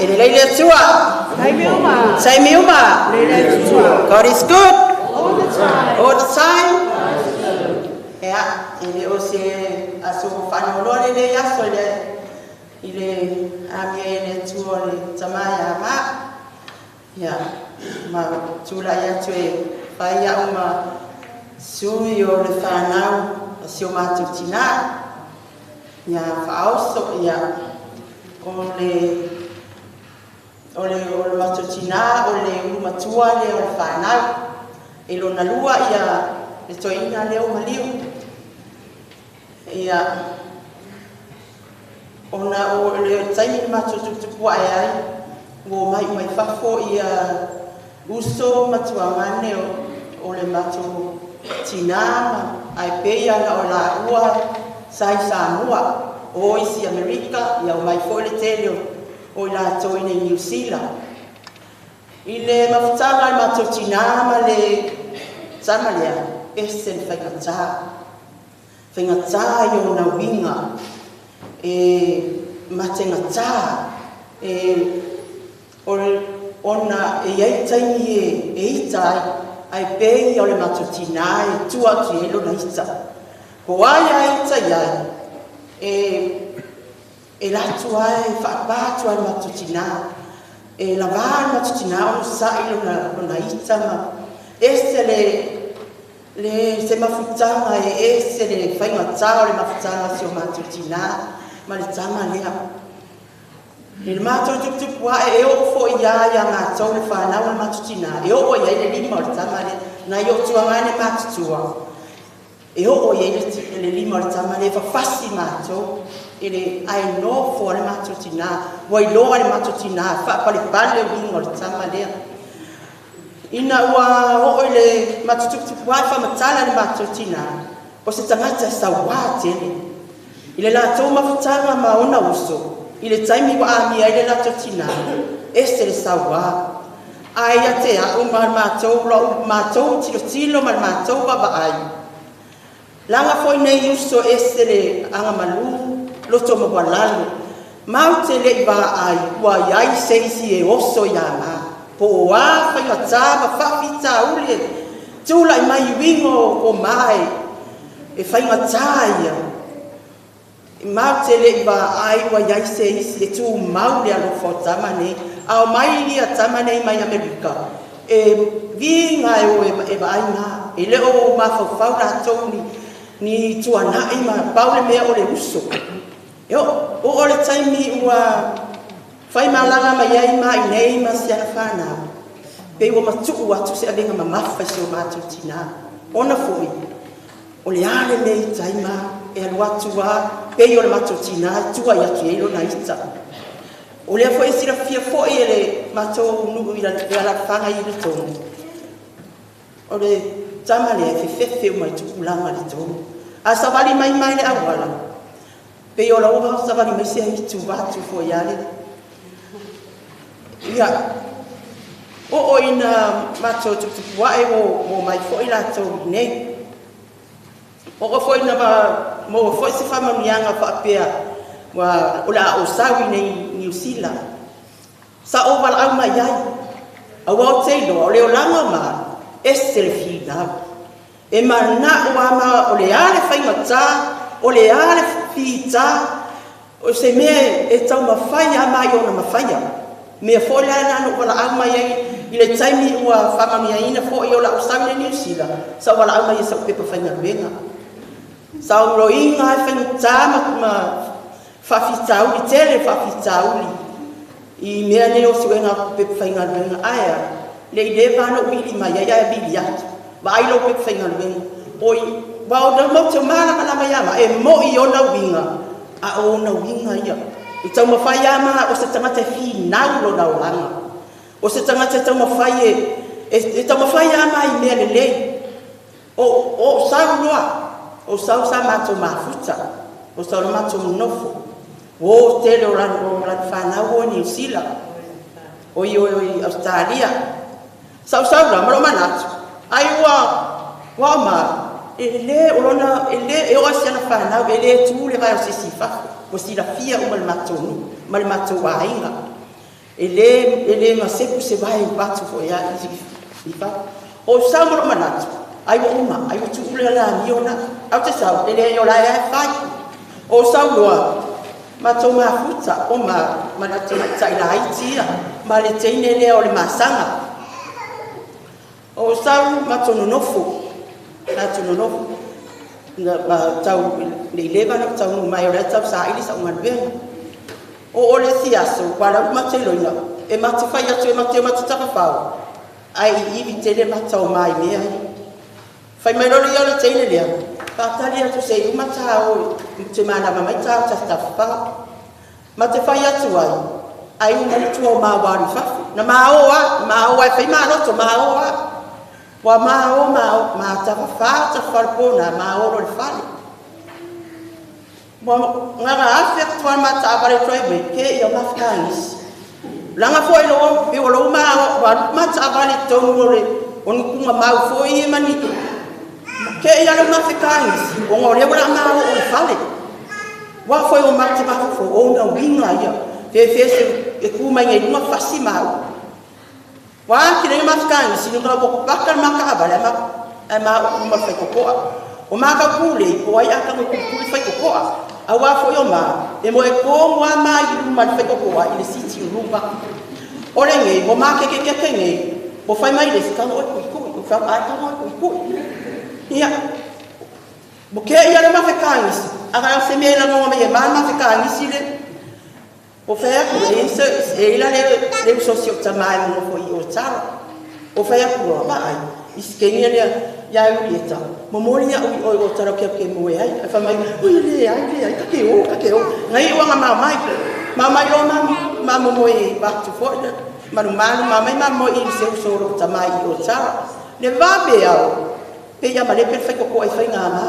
E lelei le Atua. Taimi uma. Taimi uma. Lelei le Atua. God is good. All the time. All the time. Ia, e le o se aso faanoanoa lenei aso i le amia e le Atua o le tamā ia ma. Ia, ma tulai atu e fai a'u ma sui o le fanau a si o matou tinā. Ia, faaoso, ia, o le matou tinā o le ulu matua lea o le fanau. E lona lua ia le toeaina lea o maliu. Ia, ona o le taimi le matou tuputupu a'e ai, ua omai mai fafo ia uso ma tuagane o le matou tinā ma ae pei ana o laua sa i Samoa o isi Amerika, ia omai foi le tele o i latou i nei Niu Sila. I le mafutaga le matou tinā ma le tama lea, ese le faigatā. Faigatā i ona uiga, e mategatā, e o ona e iai taimi e ita ai, ae pei o le matou tinā e tua atu i ai lona ita. Po ai a ita iai, e latu ai, e faapā atu ai le matou tinā. E lavā le matou tinā ona sa'i lona ita ma ese le se mafutaga e ese le faigatā o le mafutaga si o matou tinā ma le tama lea. I le matou tuputupu a'e e oo fo'i ia iā matou le fanau a le matou tinā, e oo i ai le lima o le tama lea, nai o'u tuagane matutua. E oo i ai le lima o le tama lea, e fafasi matou, i le ae nofo a le matou tinā, ua iloa le matou tinā, faapalepale uiga o le tama lea. Ina ua oo i le matou tuputupu a'e faamatala le matou tinā, o se tagata e sauā tele. I le latou mafutaga ma ona uso, i le taimi ua amia ai le latou tinā, ese le sauā. Ae ia te a'u ma le matou la'u matou tilotilo ma le matou vaavaai. Laga foi nei uso ese le agamalū, loto maualalo. Mau te le'i vaai ua iai se isi e oso iā ma. Po o a faigatā ma faafitauli e tula'i mai i uiga o ma e faigatā ia. Mau te le'i vaai ua iai se isi e tumau le alofa o tama nei. A omai lia tama nei mai Amerika, E viga e o e vaai ma e le o mafaufau latou ni ni tuana'i ma pau le mea o le uso. E o o le taimi ua fai malaga mai ai ma i nei ma siana fanau. Pe ua matu'u atu se avega mamafa i si o matou tinā. Ona fo'i, o le a lenei taima e alu atu a, pei o le matou tinā e tua i atu i ai lona ita. O lea foi e silafia foi e le matou nuu i le alaalafaga i le tonu. O le tama lea e fefefe uma i tupulaga i le tonu. A savali mai mai le auala, pei o lau savali mai se aitu vatu foi ale. Ia, o o ina matou tuputupuaʻe o mai foi latou nei. O o foi na mo foi se faamanuiaga faapea ua o le a o sau i nei Niu Sila. Sa ou valaau mai ai. Auā o te iloa o le olaga o ma ese le finau. E mana'o ama o le a le faigatā, o le a le fitā, o se mea e taumafai ama i ona mafaia. Mea foi la na ou valaau mai ai i le taimi ua faamanuiaina foi o la'u sau i le Niu Sila, sa ou valaau mai e sa'u pepa faigaluega. Sa ou loiga ai faigatā ma faafitauli tele faafitauli i mea nei o suega pepa faigaluega ae a le i leva ana ou vili mai ai ae vili atu. Vaai lou pepa faigaluega. Oi, wa o na mau te malamalama ia ma e mo'i ona uiga, a o ona uiga ia. I taumafai ama o se tagata e finau lona olaga. O se tagata e taumafai e taumafai ama i mea lelei. O sau loa, o sau sa matou mafuta, o sau le matou nofo. O tele o lana whanau o Niu Sila, o i o i Australia. Sau sau la, malo manatu. Ai ua, ua ma, e le o lona, e le, e o asiana whanau, e le tū le vai o se sifafo. O sila fia o ma le matou nu, ma le matou aiga. E le ngasepu se vai o patu fo ia i fa. O sau malo manatu. Ai ua uma, ai ua tuule la miona. Au te sau, e le o la e fai. O sau loa, matou mafuta o ma manatu mai la itia ma le teine lea o le masaga. O sau matou nonofo, matou nonofo. Na tau le leva na tau no mai o le tau sa ili sa galuega. O le isi aso, wala mate loina, e mate fai atu e mate mate tafafao. Ai i iwi tele matau mai mea. Fai mai lolo ia o le teine lea. Whātari atu se i umata o te mānama mai tāu tafafao. Ma te fai atu ai, ai uma le tua o mā waru fafu. Na mā o a, mā o ai whai mā loto, mā o a. Wa mā o mā o, mā tafafao tafafao mā o lo le whale. Wa ngā awhea katoa mā tāware driveway, ke ia mawhakaangisi. Langa foi lo, pe o lo mā o, wa mā tāware tonu o le, o nukunga mau foi e mani. Ke ia le mawhakaangisi, o ngā reo la mā o o le whale. Wa foi o mā te mawhafo, o ngā winga ia, whewhe se e kūmai ngai lunga whasi mau. Wa ki renga mawhakaangisi, nunga wako paka mā kaawale, a mā o kuma whaikokoa. O mā ka pūlei, o ai aka mo pūlei whaikokoa. A wā foi o mā, e mo e kō mua mā i luma le whaikokoa i le siti o luma. O le ngei, mo mā keke keke ngei, mo whai mai le sikanga o kui kui, o whai ai kanga o kui kui. Ia, mo ke ia le mawhakaangisi, a ka se mea la ngonga mai e mā mawhakaangisi le, o whai aku e se, e ila le usosi o tamai mo fo i o tara. O whai aku roa, ma ai, i sikengia lea, ia e uri e tau. Momori ia ui oi o tara kia ke moe ai. Ai whamai, ui le ai, kake o, kake o. Ngai uanga mā mai. Mā mai o mā momoe e wātu foi. Maru malu, mā mai mā moe i se usoro tamai i o tara. Le wā pe au, pe ia ma le pe whai koko ai whai ngā mā.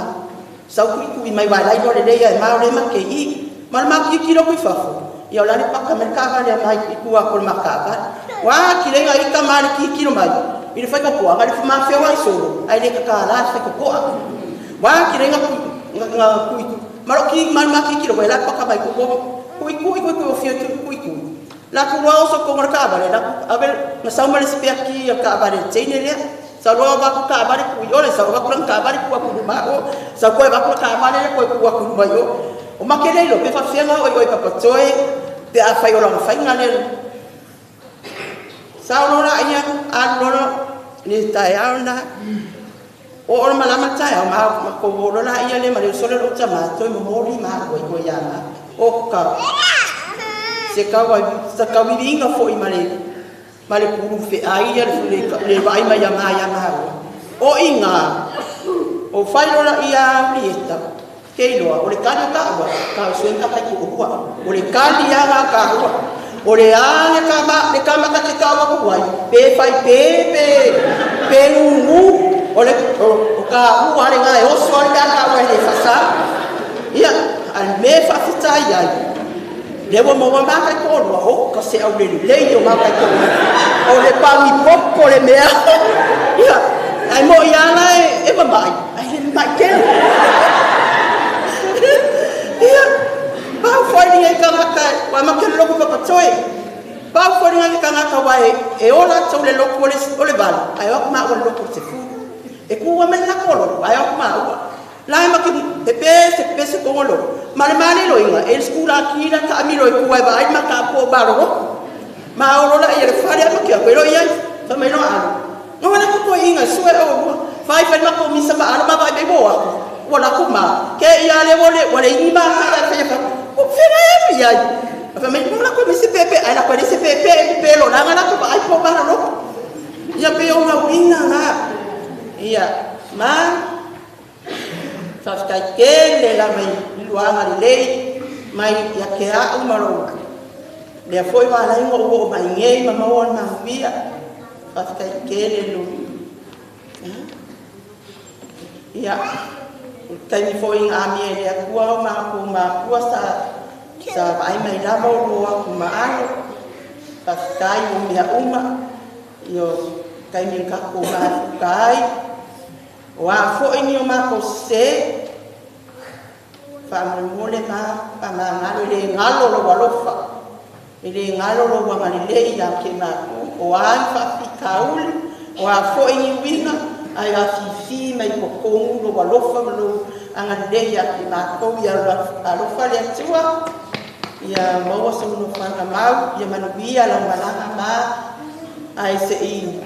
Sau kui kui mai wai lai le leia e mā o le ma ke i. Maru mā ki ki roko i whafo. Ia o lale paka me kāwale a mai i kua ko le mā kāwale. Wā ki renga i ka mā le ki kiro mai. I le whaikokoa, ngā le mā whiawa i solo, ai le kaka la le whaikokoa. Wā ki renga ngā kui kui. Maro ki maru mā ki kiro, wai la paka mai koko, kui kui kui kui o whio kui kui. La ku roa oso konga kāwale, la ku awe ngā sauma le sipea ki a kāwale teine lea. Sa roa waku kāwale kui ole, sa waku rang kāwale kua kuruma o, sa koe waku kāwale le koe kua kuruma i o. O make leilo, pe whawhenga oi oi papatoe, pe a whai o ranga whainga le. Sao lola ia alu lola le taeao na. O o malama taeao ma ma ko lola ia le ma le sole lo tama toi mo moli ma ko ko ia ma. O ka se ka wa sa ka wi inga fo i male pulu fe ai ia le le vai mai ma ia ma. O inga o fai lola ia lieta. Ke iloa o le kali o ka ua ka o suen ka kai ku ua. O le kali ia ka ua. O le a le kama ka te kawa kuai, pe fai pe pe pe ngungu, o le o ka ua le ngai oso le ka ua le fasa. Ia, al me fa fita ia. Le wa mo ma kai ko lo o ka se au le le yo ma kai ko. O le pa mi popo le mea. Ia, ai mo ia na e ma mai. Ai le mai ke. Ia. Pau foi ni ka ngaka wa ma ke loko pa toi. Pau foi ni ka ngaka wa e ola to le loko le o le bala. Ai o ma o loko te fu. E ku wa me la kolo, ai o ma o. La ma ke pe se pe se ko lo. Ma le male lo inga e skula ki la ka mi lo ku wa ba ai ma ka po ba lo. Ma o lo la e le fare ma ke ko lo ia. Fa me lo alu. No wa la ko inga su e o. Fai fai ma ko mi sa ma ala ma ba be bo a. Wala ku ma ke ia le wole wale ni ma ka la fe fa o fera e ia fa me la ko mi se pepe ai la ko se pepe pe lo la la ko ai po ba lo ia pe o ma wina na ia ma fa ka ke le la mai luanga le mai ia ke a o ma lo le foi wa la ngo o mai nge ma ma o na via fa ka ke le lo ia taimi foi ngā mea le akua o ma ku ma kua sa sa vai mai lava o loa ku ma alo fafitai o mea uma io taimi ka ku ma fukai o a foi ni o ma ko se fa mo le ma pa ma ngalo le ngalo lo walofa le ngalo lo wa le ia ke ma ku o a fa fikauli o a foi ni winga ai a fifi mai kokongu lo walofa lo anga le ia ke ma ko ia alofa le atua ia maua so no fanga mau ia manuia la malanga ma ai se i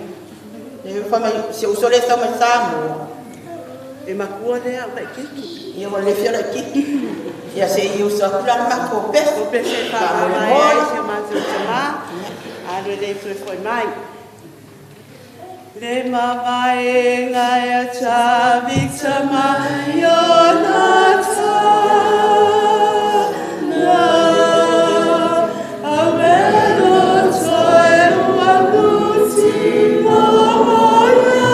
e fa mai se usole sa mai samu e makua le a mai kiki ia wale fia la kiki ia se i usa kula ma ko pe ko pe se fa mai se ma se ma a le le foi mai Le mamae ngai a chavita mai o nata na ameno toe uanuti momoia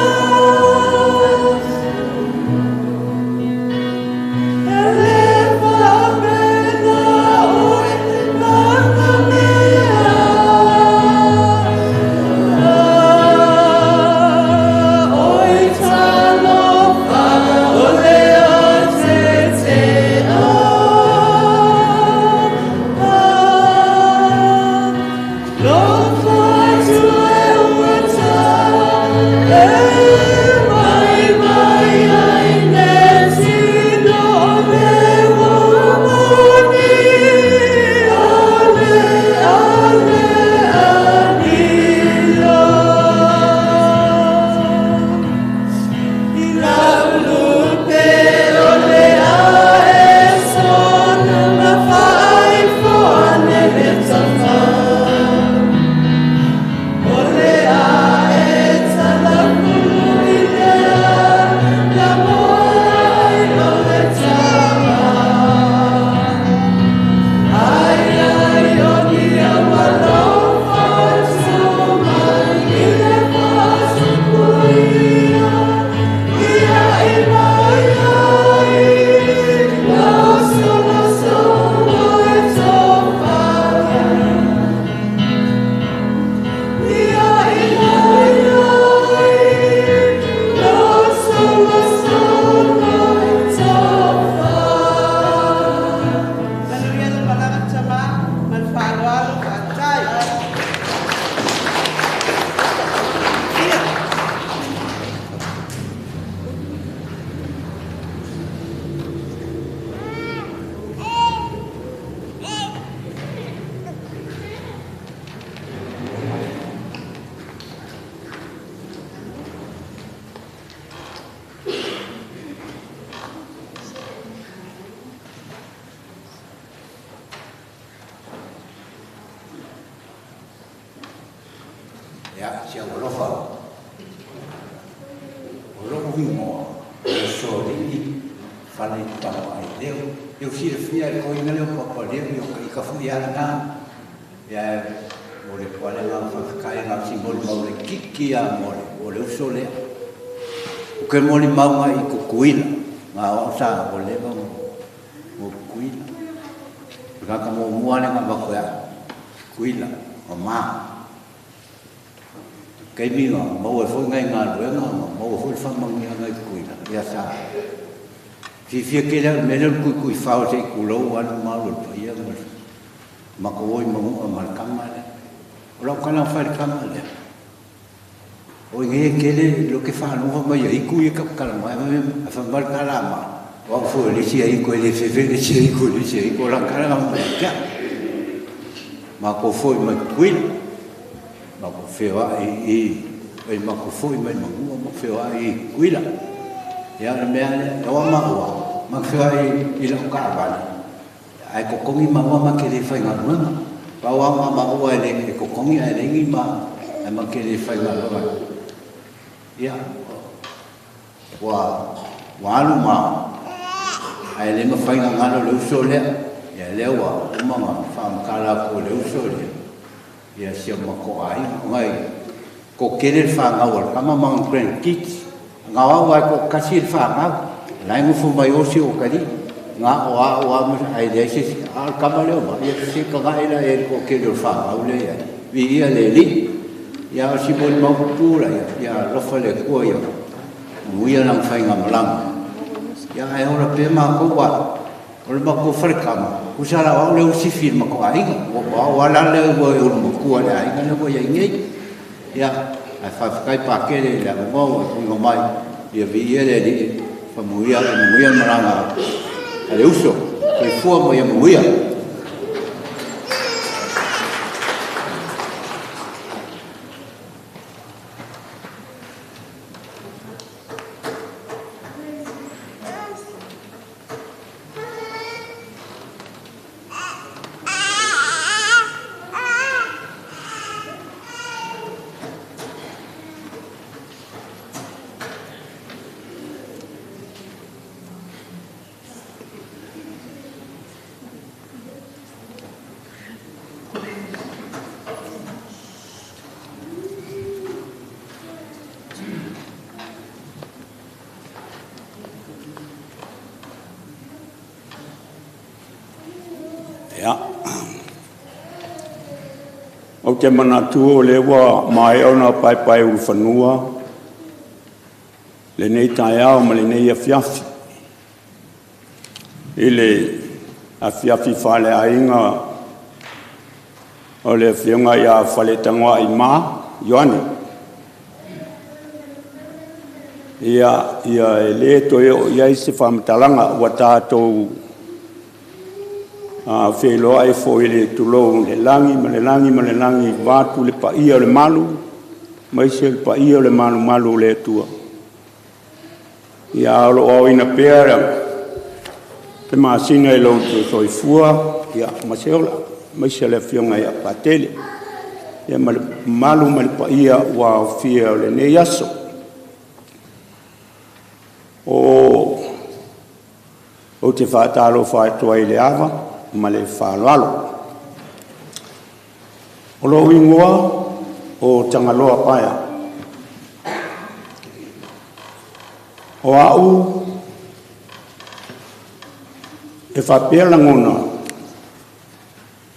ele faapena oi makamea. Oi talofa o le a te Ia, si au alofa. O lou igoa, o Usoalii Faletamaʻaileu. E u silafia e le toeaina lea o Papa Leo, ia o ka ita foʻi lava lenā. Ia ae mo le atu lava le agaga faafetai na o si molimau laitiiti lava mo le mo le uso lea. Ou te molimau agai i Tutuila, na o au sa ua leva ona o Tutuila. O le tagata muamua lava lea na avatu e au, Tutuila, mama. Taimi na maua ai foi nai galuega ma maua foi le faamanuiaga i Tutuila, ia sa fiafia tele au i le mea lea o le tuituifao se i tulou lava le mamalu o le paia ma le matou o i Manu'a ma le tama lea. O lau tala na fai i le tama lea, o i nei e tele lea ou te faalogo fai mai ia itu ia ta te talanoa ai, ae fai mai le tala a Ma, o au foi o le isi aitu e le fefe le isi aitu i le isi aitu. O lana tala na fai mai ia te au. Matou foi mai Tutuila. Matou feoai i i, matou foi mai Manua ma feoai i Tutuila. Ia o le mea lea, e oa maua, ma feoai i lau taavale, ae totogi maua ma te le faigaluega. Pau lava ma maua e le e totogi ae leai ni ma ae ma te le faigaluega. Ia, ua ua alu ma ae le mafai ona galo le uso lea. Ia lea ua uma ona faamatala atu e le uso lea. Ia si o matou aiga ona e toatele le fanau a le tama ma ona grandkids. Na o au lava e toatasi le fanau, o la e nofo mai o si ou atalii, na o au lava ma ae leai se isi. A o le tama lea o Ma'a, ia se tagai la i ai i le toatele o le fanau lea e i ai. Viia le Alii. Ia a o si molimau pupuu la ia, ia alofa le Atua ia manuia lana faigamalaga. Ia ae ola pea matou a O le matou faletama, tusa la o au lea ua sifi i le matou aiga, o au lava la lea ua ulumatua i le aiga lea ua i ai nei. Ia, ae faafetai Pakele i le avanoa ua e tuuina mai, ia viia le Alii, faamanuia, ia manuia le malaga a le uso. Soifua ma ia manuia. Ia. Ou te manatu o lea ua maea ona paepaeulufanua lenei taeao ma lenei afiafi i le afiafi faaleaiga o le Afioga ia Faletagoai Ma Ioane. Ia, ia e le toe oo i ai se faamatalaga, ua tatou feiloai foi i le tulou i le lagi ma le lagi ma le lagi, vaeatu le paia o le malu, aemaise le paia o le malumalu o le Atua. Ia, o lo o aoina pea le masina i lo outou soifua, ia, ma se ola, aemaise le Afioga ia Patele, ia ma le mamalu ma le paia ua aofia o lenei aso. Ou te faatalofa atu ai i le ava ma le faaaloalo. O lou igoa o Tagaloa Paea. O au e faapea lagona,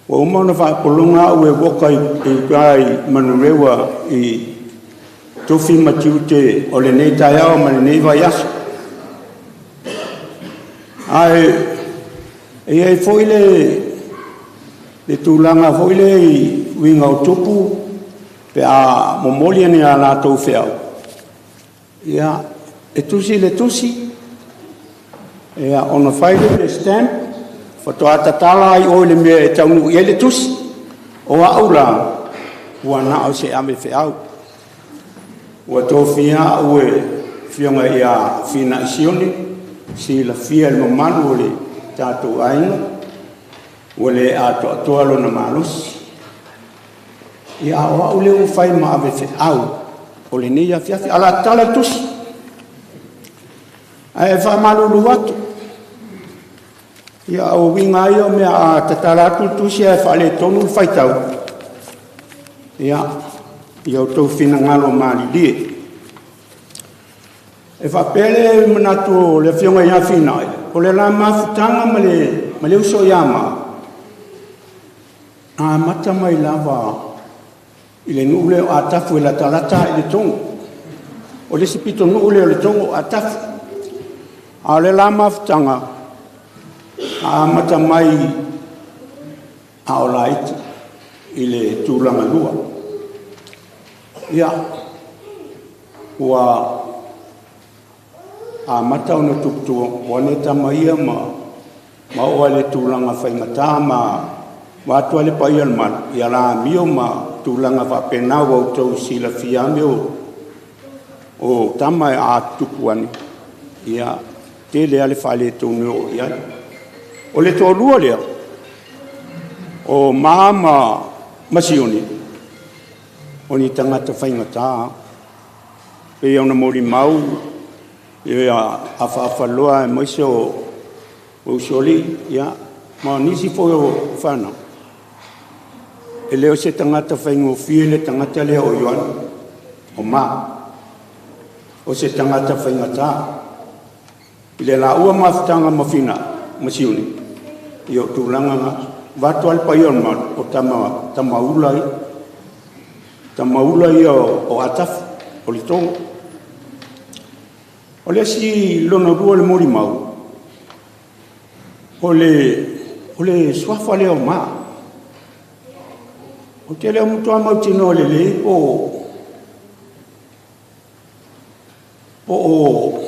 ua uma ona faapologa au e oka i uta i Manurewa i tofi ma tiute o lenei taeao ma lenei vaiaso. Ae e i ai foi le tulaga foi lea i uiga o tupu pe a momoli ni a latou feau, ia, e tusi le tusi, ia, ona fai lea o le stamp, faatoa tatala ai oe i le mea e taunuu i ai le tusi. O au la, ua na o se ave feau. Ua tofia au e Afioga ia Finai Sione, silafia e le mamalu o le tatou aiga, ua le atoatoa lona malosi. Ia a o a'u lea ua fai ma ave fe'au o lenei afiafi ala tatala le tusi ae faamalulu atu. Ia o uiga lava ia o mea a tatala atu le tusi ae faaletonu le faitau, ia ia outou finagalo malilie. E faapea le manatu o le afioga ia Finai, o le la mafutaga ma le uso ia Ma, na amata mai lava i le nuu lea o Atafu e latalata i le Togo. O le isi pitonuu lea o le Togo o Atafu. A o le la mafutaga, na amata mai a o laiti i le tulaga lua. Ia, ua amata ona tuputu ane tama ia ma oo ai i le tulaga faigata ma vaeatu ai le paia o le malu, ia la amio ma tulaga faapena ua outou silafia lava mea o tama a tutupu ane, ia tele lava le faaletonu e oo i ai. O le toalua lea, o Ma ma Sione, o ni tagata faigata, pei ona molimau ia afaafaloa aemaise o usoalii, ia, ma nisi foi o fanau. E le o se tagata faigofie le tagata lea o Ioane, o Ma, o se tagata faigata. I le laua mafutaga ma Fina ma Sione, ia o tulaga na, vaeatu lava le paia o le malu, o tamaula ia, tamaula ia o Atafu, o le Togo. O le isi lona lua o le molimau, o le suafa lea o Ma. Ou te le o matua mautinoa lelei po o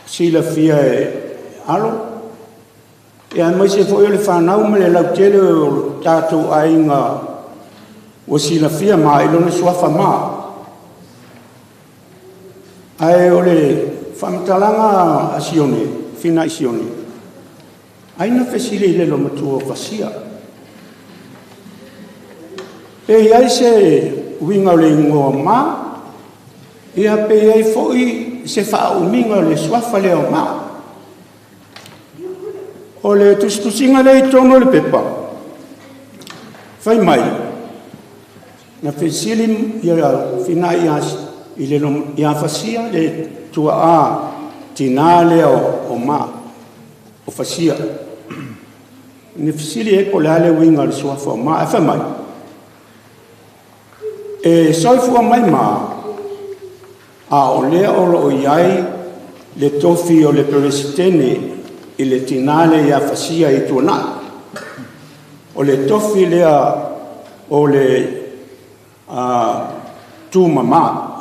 silafia e alo, ia aemaise foi o le fanau ma le lautele o tatou aiga ua silafia ma i lona suafa Ma. Ae o le faamatalaga a Sione, Finai Sione, ai na fesili i le matua o Fasia. Pe i ai se uiga o le igoa Ma, ia pe i ai foi se faaumiga o le suafa lea o Ma. O le tusitusiga lea i totonu o le pepa, fai mai, na fesili ia Finai ia Fasia le tuaa tinā lea o Ma, o Fasia. Na fesili ai po o le a le uiga o le suafa o Ma, ae fai mai, e soifua mai Ma, a o lea o loo i ai le tofi o le peresetene i le tinā lea ia Fasia i tuanai. O le tofi lea o le tumama,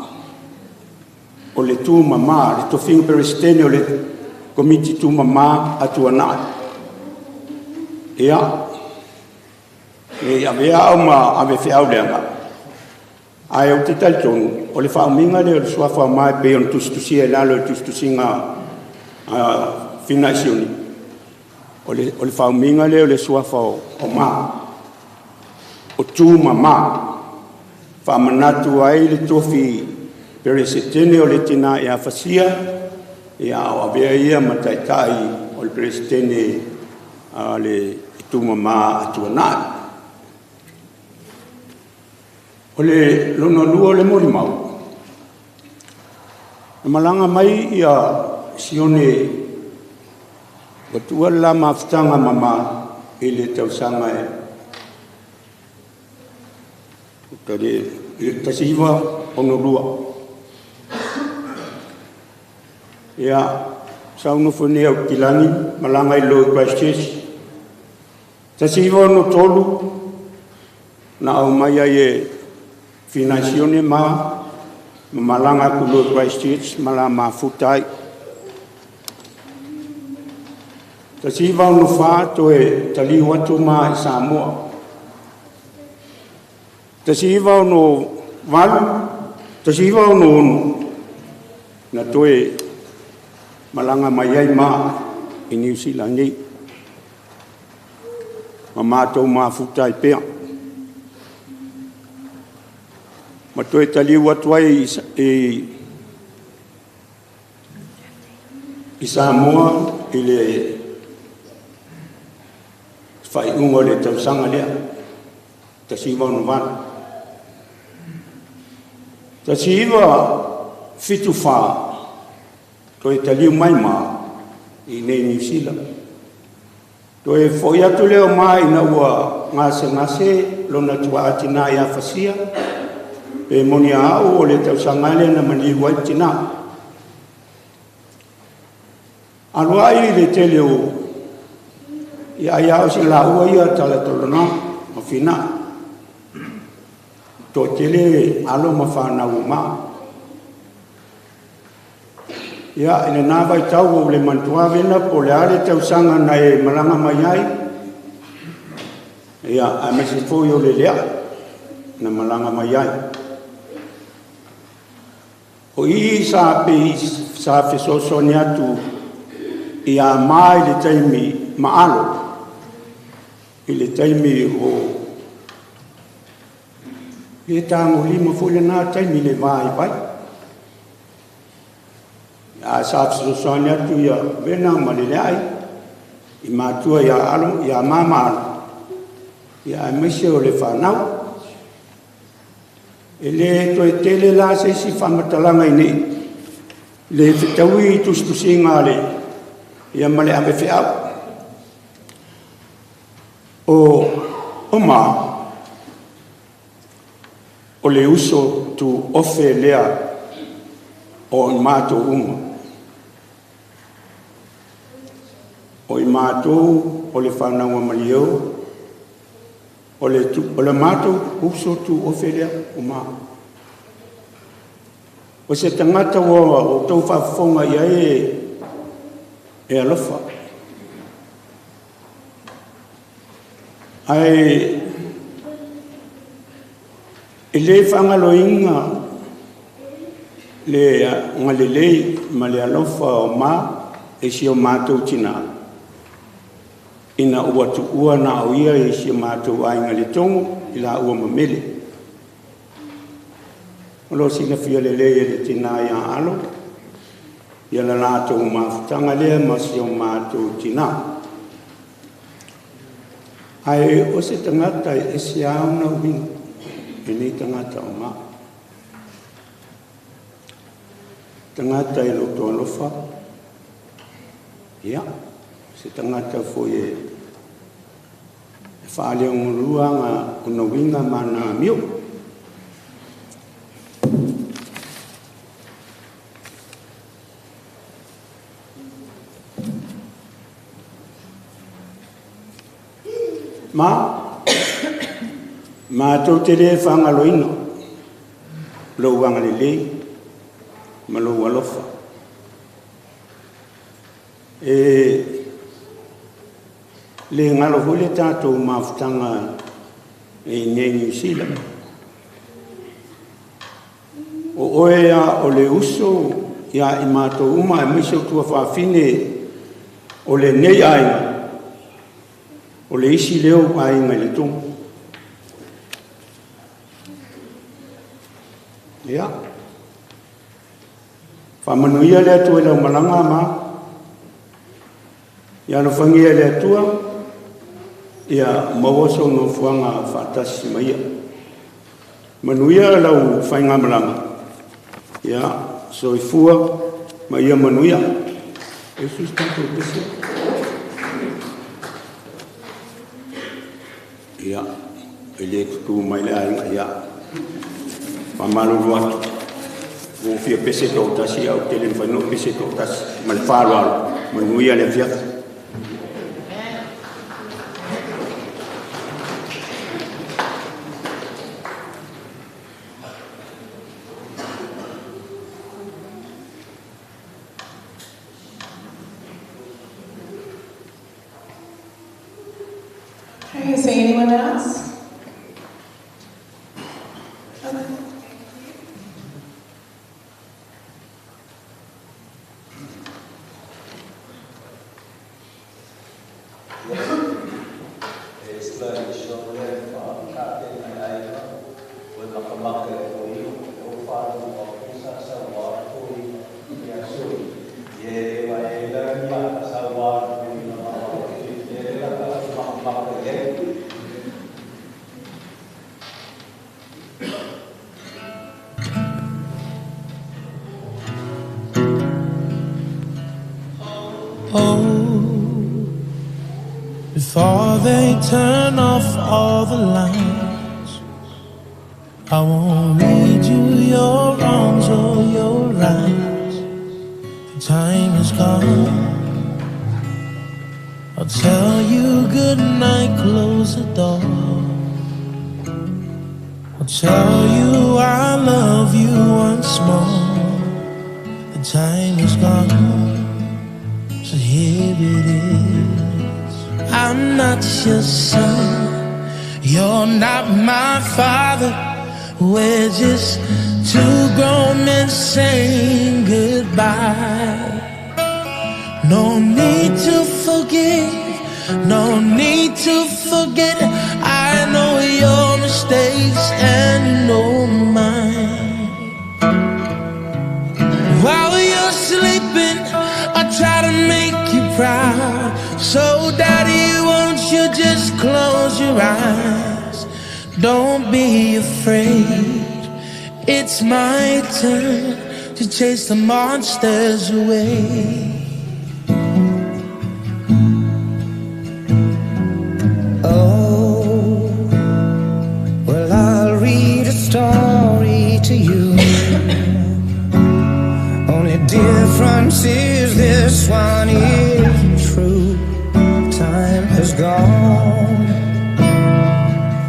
o le tumama, le tofiga peresetene o le komiti tumama a tuanai. Ia, e avea au ma ave feau leaga, ae ou te talitonu, o le faaumiga lea o le suafa o Ma e pei ona tusitusia i lalo o le tusitusiga Finai Sione, o le faaumiga lea o le suafa o Ma, o tumama, faamanatu ai le tofi peresetene o le tinā ia Fasia, ia o avea ia ma taitai o le peresetene a le tumama a tuanai. O le lona lua o le molimau, na malaga mai ia Sione ua tuua le la mafutaga ma Ma i le tausaga e 1962. Ia, sa ou nofo nei au Kilani, malaga i lo i Christchurch. 1963, na au mai ai e Finai Sione ma malaga aku lo i Christchurch, ma la mafuta ai. 1964, toe taliu atu ma i Samoa. 1968, 1966, na toe malaga mai ai Ma i Niu Sila nei. Ma matou mafuta ai pea. Ma toe taliu atu ai i Samoa i le faaiuga o le tausaga lea 1968. 1974 toe taliu mai ma i nei Niu Sila. Toe fo'i atu lea o ma ina ua gasegase lona tuaa tinā ia Fasia, pe moni a au o le tausaga lea na maliu ai tinā. Alu ai le tele o ia ia o si laua ia talatolona ma fina. Toatele alo ma fanau o ma. Ia, i lena vaitau o le manatua vena po o le a le tausaga na e malaga mai ai, ia, aemaise foi o le lea na malaga mai ai. O i sa pei sa fesoasoani atu ia ma i le taimi ma alo, i le taimi o le tagolima foi lena taimi le vaivai. A sa fesoasoani atu ia vena ma le leai i matua ia alo, ia ma ma alo, ia aemaise o le fanau. E le toe tele la se isi faamatalaga i nei, le fetaui tusitusiga le ia ma le ave feau. O ma, o le uso tu ofe lea o i mātou uma. O i mātou o le whanau a Maliau, o le mātou uso tu ofe lea o ma. O se tangata ua o tau whaafonga ia e alofa. Ai e le whangaloinga le ngalelei ma le alofa o ma e si o mātou tina. Ina ua tuua na o ia e si o mātou aiga le tongo i la ua mamele. O lo sina fia le lei e le tina ia alo, ia la lātou mafutanga lea ma si o mātou tina. Ai o se tangata e se auna uinga, e nei tangata o ma. Tangata e loto alofa, ia, se tangata foi e whaale ngurua ngā unawinga ma nā mio. Ma, mātou te le whangaloina, lou angalelei, ma lou alofa. E le ngalo foi le tātou mafutanga e nei Niu Sila. O oe a o le uso ia i mātou uma e maise o tua whaafine o le nei aiga, o le isi leo aiga i le tongo. Ia, whaamanuia le atua i lau malanga ma, ia alofagia le atua, ia maua so nofoaga faatasi ma ia. Manuia lau faigamalama, ia soifua ma ia manuia. E susi tatou pese. Ia, e le tutu mai le aiga, ia. Whamalulu atu. Ua fia pese tō tasi, au tele mwhainua pese tō tasi. Ma le whāloalo, manuia le afiafi. Okay, is there anyone else? Okay. E sla i shore wha ka te mai aiga. O e makamaka i le toeaina, e ou faalogo atu foi sa sauā le toeaina ia Sui. Ia e le vaai ai la ni faasauā i le toeaina ma au ia lea la tatou makamaka i ai. Oh, before they turn off all the lights, I won't read you your wrongs or your rights. The time has gone. I'll tell you goodnight, close the door. I'll tell you I love you once more. The time is gone, so here it is. I'm not your son, you're not my father. We're just two grown men saying goodbye. No need to forgive, no need to forget. I know your mistakes and you know mine. While you're sleeping, I try to make you proud. So daddy, won't you just close your eyes? Don't be afraid, it's my turn to chase the monsters away. Oh, well, I'll read a story to you. Only difference is this one is true. Time has gone.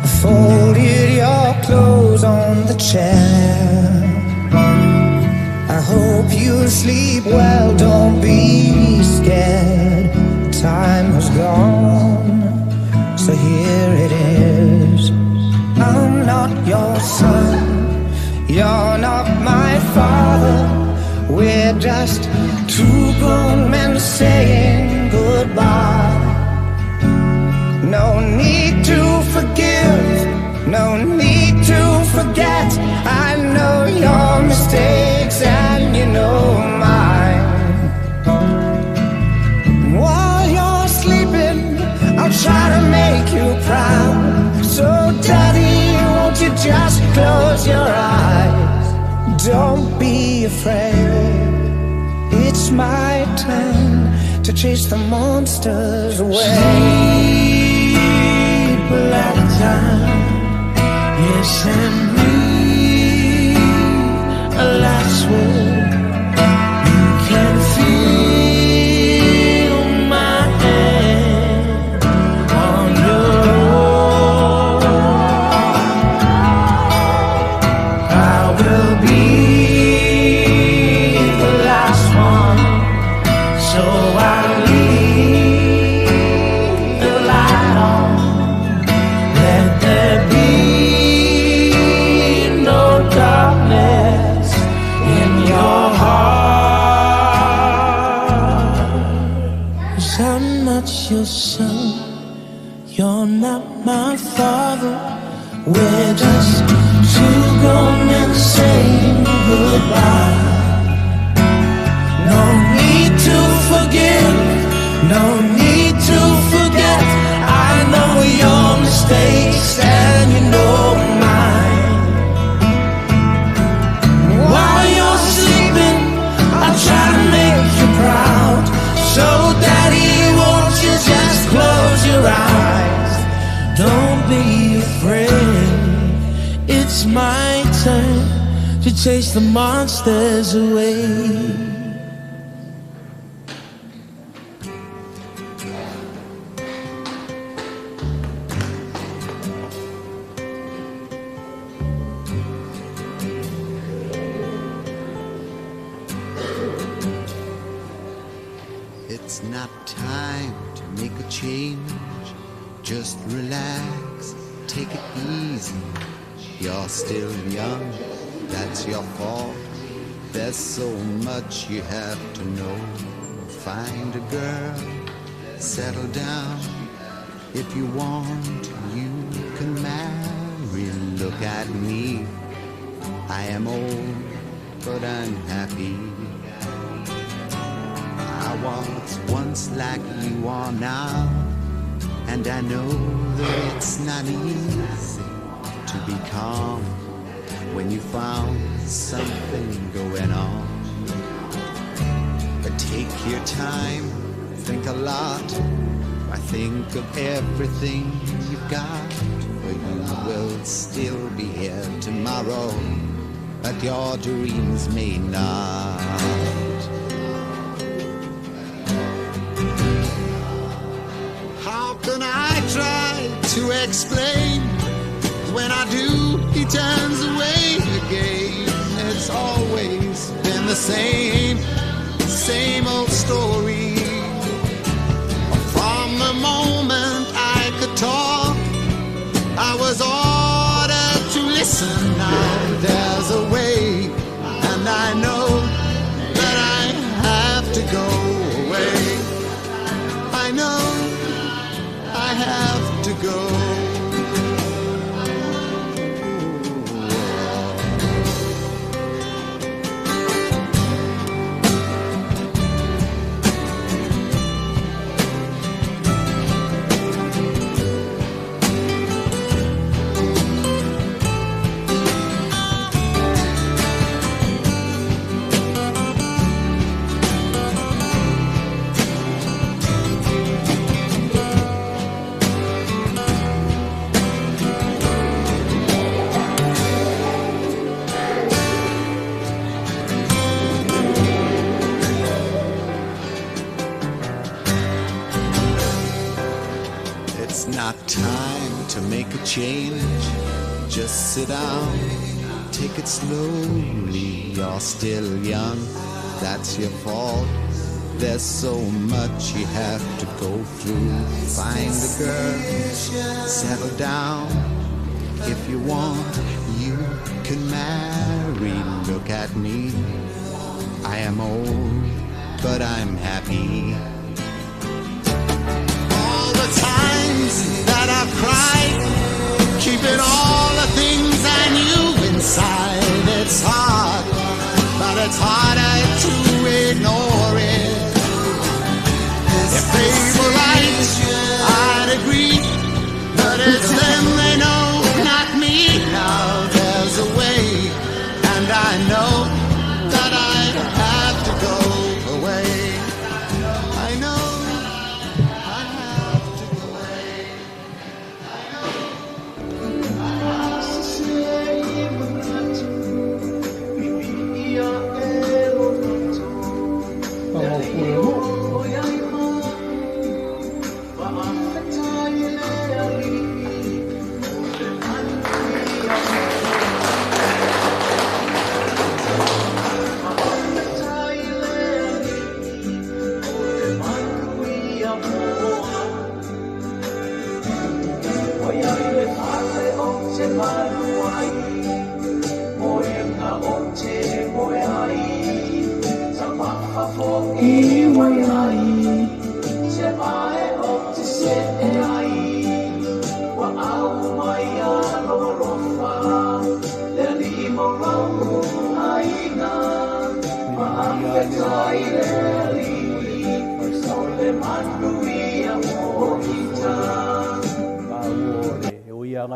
I folded your clothes on the chair. I hope you sleep well, don't be scared. Time has gone, so here it is. I'm not your son, you're not my father. We're just two grown men saying goodbye. No need to forgive, no need to forget. I know your mistakes and you know mine. While you're sleeping, I'll try to make you proud. So daddy, won't you just close your eyes? Don't be afraid, it's my turn to chase the monsters away. Sleep a lot of time, yes, and breathe a last word. You can feel my hand on your own. I will be the last one, so I'll leave the light on. Let there be no darkness in your heart. 'Cause I'm not your son, you're not my father. We're just two grown men saying goodbye. No need to forgive, no need to forget. I know your mistakes and you know mine. While you're sleeping, I'll try to make you proud. So daddy, won't you just close your eyes? Don't be afraid, it's my turn to chase the monsters away. It's not time to make a change. Just relax, take it easy. You're still young, that's your fault. There's so much you have to know. Find a girl, settle down. If you want, you can marry. Look at me, I am old, but I'm happy. I was once like you are now, and I know that it's not easy to be calm when you found something going on. But take your time, think a lot. I think of everything you've got, for you will still be here tomorrow, but your dreams may not. How can I try to explain? When I do, he turns away again. It's always been the same, same old story. From the moment I could talk, I was ordered to listen. Now there's a way, and I know that I have to go away. I know I have to go. It's not time to make a change. Just sit down, take it slowly. You're still young, that's your fault. There's so much you have to go through. Find a girl, settle down. If you want, you can marry. Look at me, I am old, but I'm happy. All the times that I've cried, keeping all the things I knew inside. It's hard, but it's harder to ignore it. If they were right, I'd agree, but it's them they know, not me. Now there's a way, and I know that I have to go away. I know I have to go away.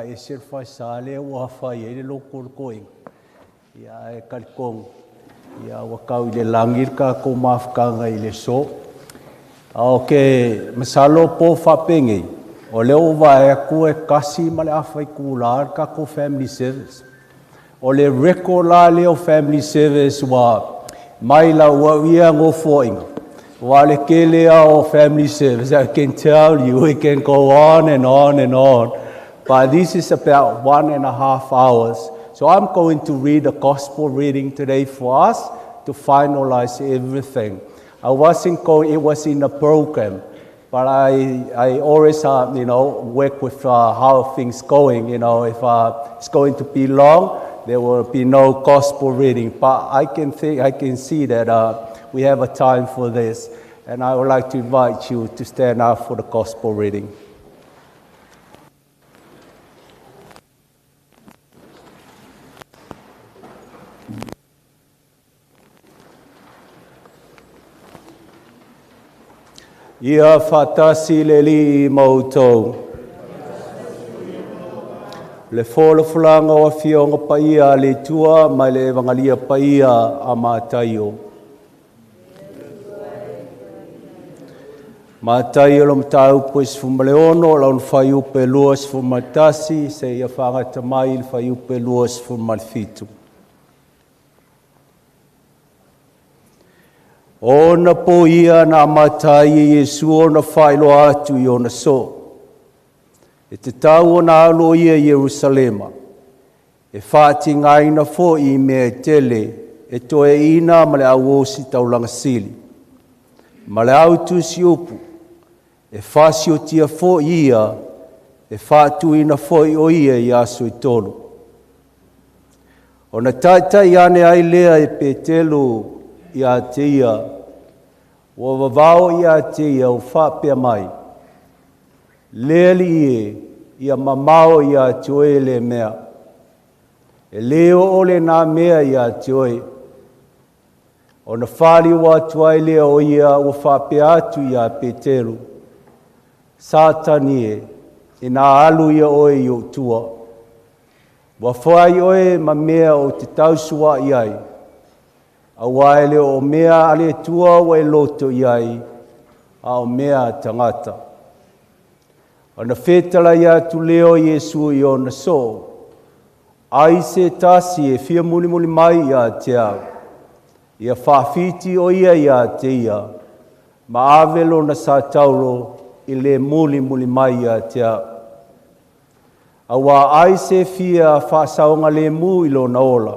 E se whai sa le ua whai e le loko koinga. Ia e kalikongo. Ia ua kau i le langir ka ko mafukanga i le so. O ke masalo po whapenge. O leo vae aku e kasi ma le awhai kūlā ka ko family service. O le reko la leo family service wa mai la ua ia ngō. Wa le kele o family service. I can tell you it can go on and on and on. But this is about 1.5 hours. So I'm going to read the gospel reading today for us to finalize everything. I wasn't going, it was in the program, but I always, work with how things going. You know, if it's going to be long, there will be no gospel reading. But I can see that we have a time for this. And I would like to invite you to stand up for the gospel reading. Ia faatasi le Alii ma outou. Le folafolaga o Afioga Paia a le Atua mai le Evagalia Paia a Mataio. Mataio le mataupu e 16, lona fuaiupu e 21, seia faagata mai le fuaiupu e 27. Ona po ia na amata ai e Iesu ona faailoa atu i ona soo. E tatau ona alu o ia i Ierusalema, e faatigaina foi i mea e tele, e toeaina ma le au ositaulaga sili, ma le au tusiupu, e fasiotia foi ia, e faatuina foi o ia i aso e 3. Ona taitai ane ai lea e Petelo ia te ia, ua vavao ia te ia o faapea mai, le alii e, ia mamao ia te oe le mea, e le oo le nā mea ia te oe. Ona faliu atu ai lea o ia ua faapea atu ia Petelo, Satani e, ina alu ia oe i ou tua. Ua fai oe ma mea o te tausua'i ai, auā e le o mea a le Atua ua e loto i ai, a o mea a tagata. Ona fetalai atu lea o Iesu i ona soo, ai se tasi e fia mulimuli mai ia te au, ia faafiti o ia ia te ia, ma ave lona satauro i le mulimuli mai ia te au. Auā ai se fia faasaogalemu i lona ola,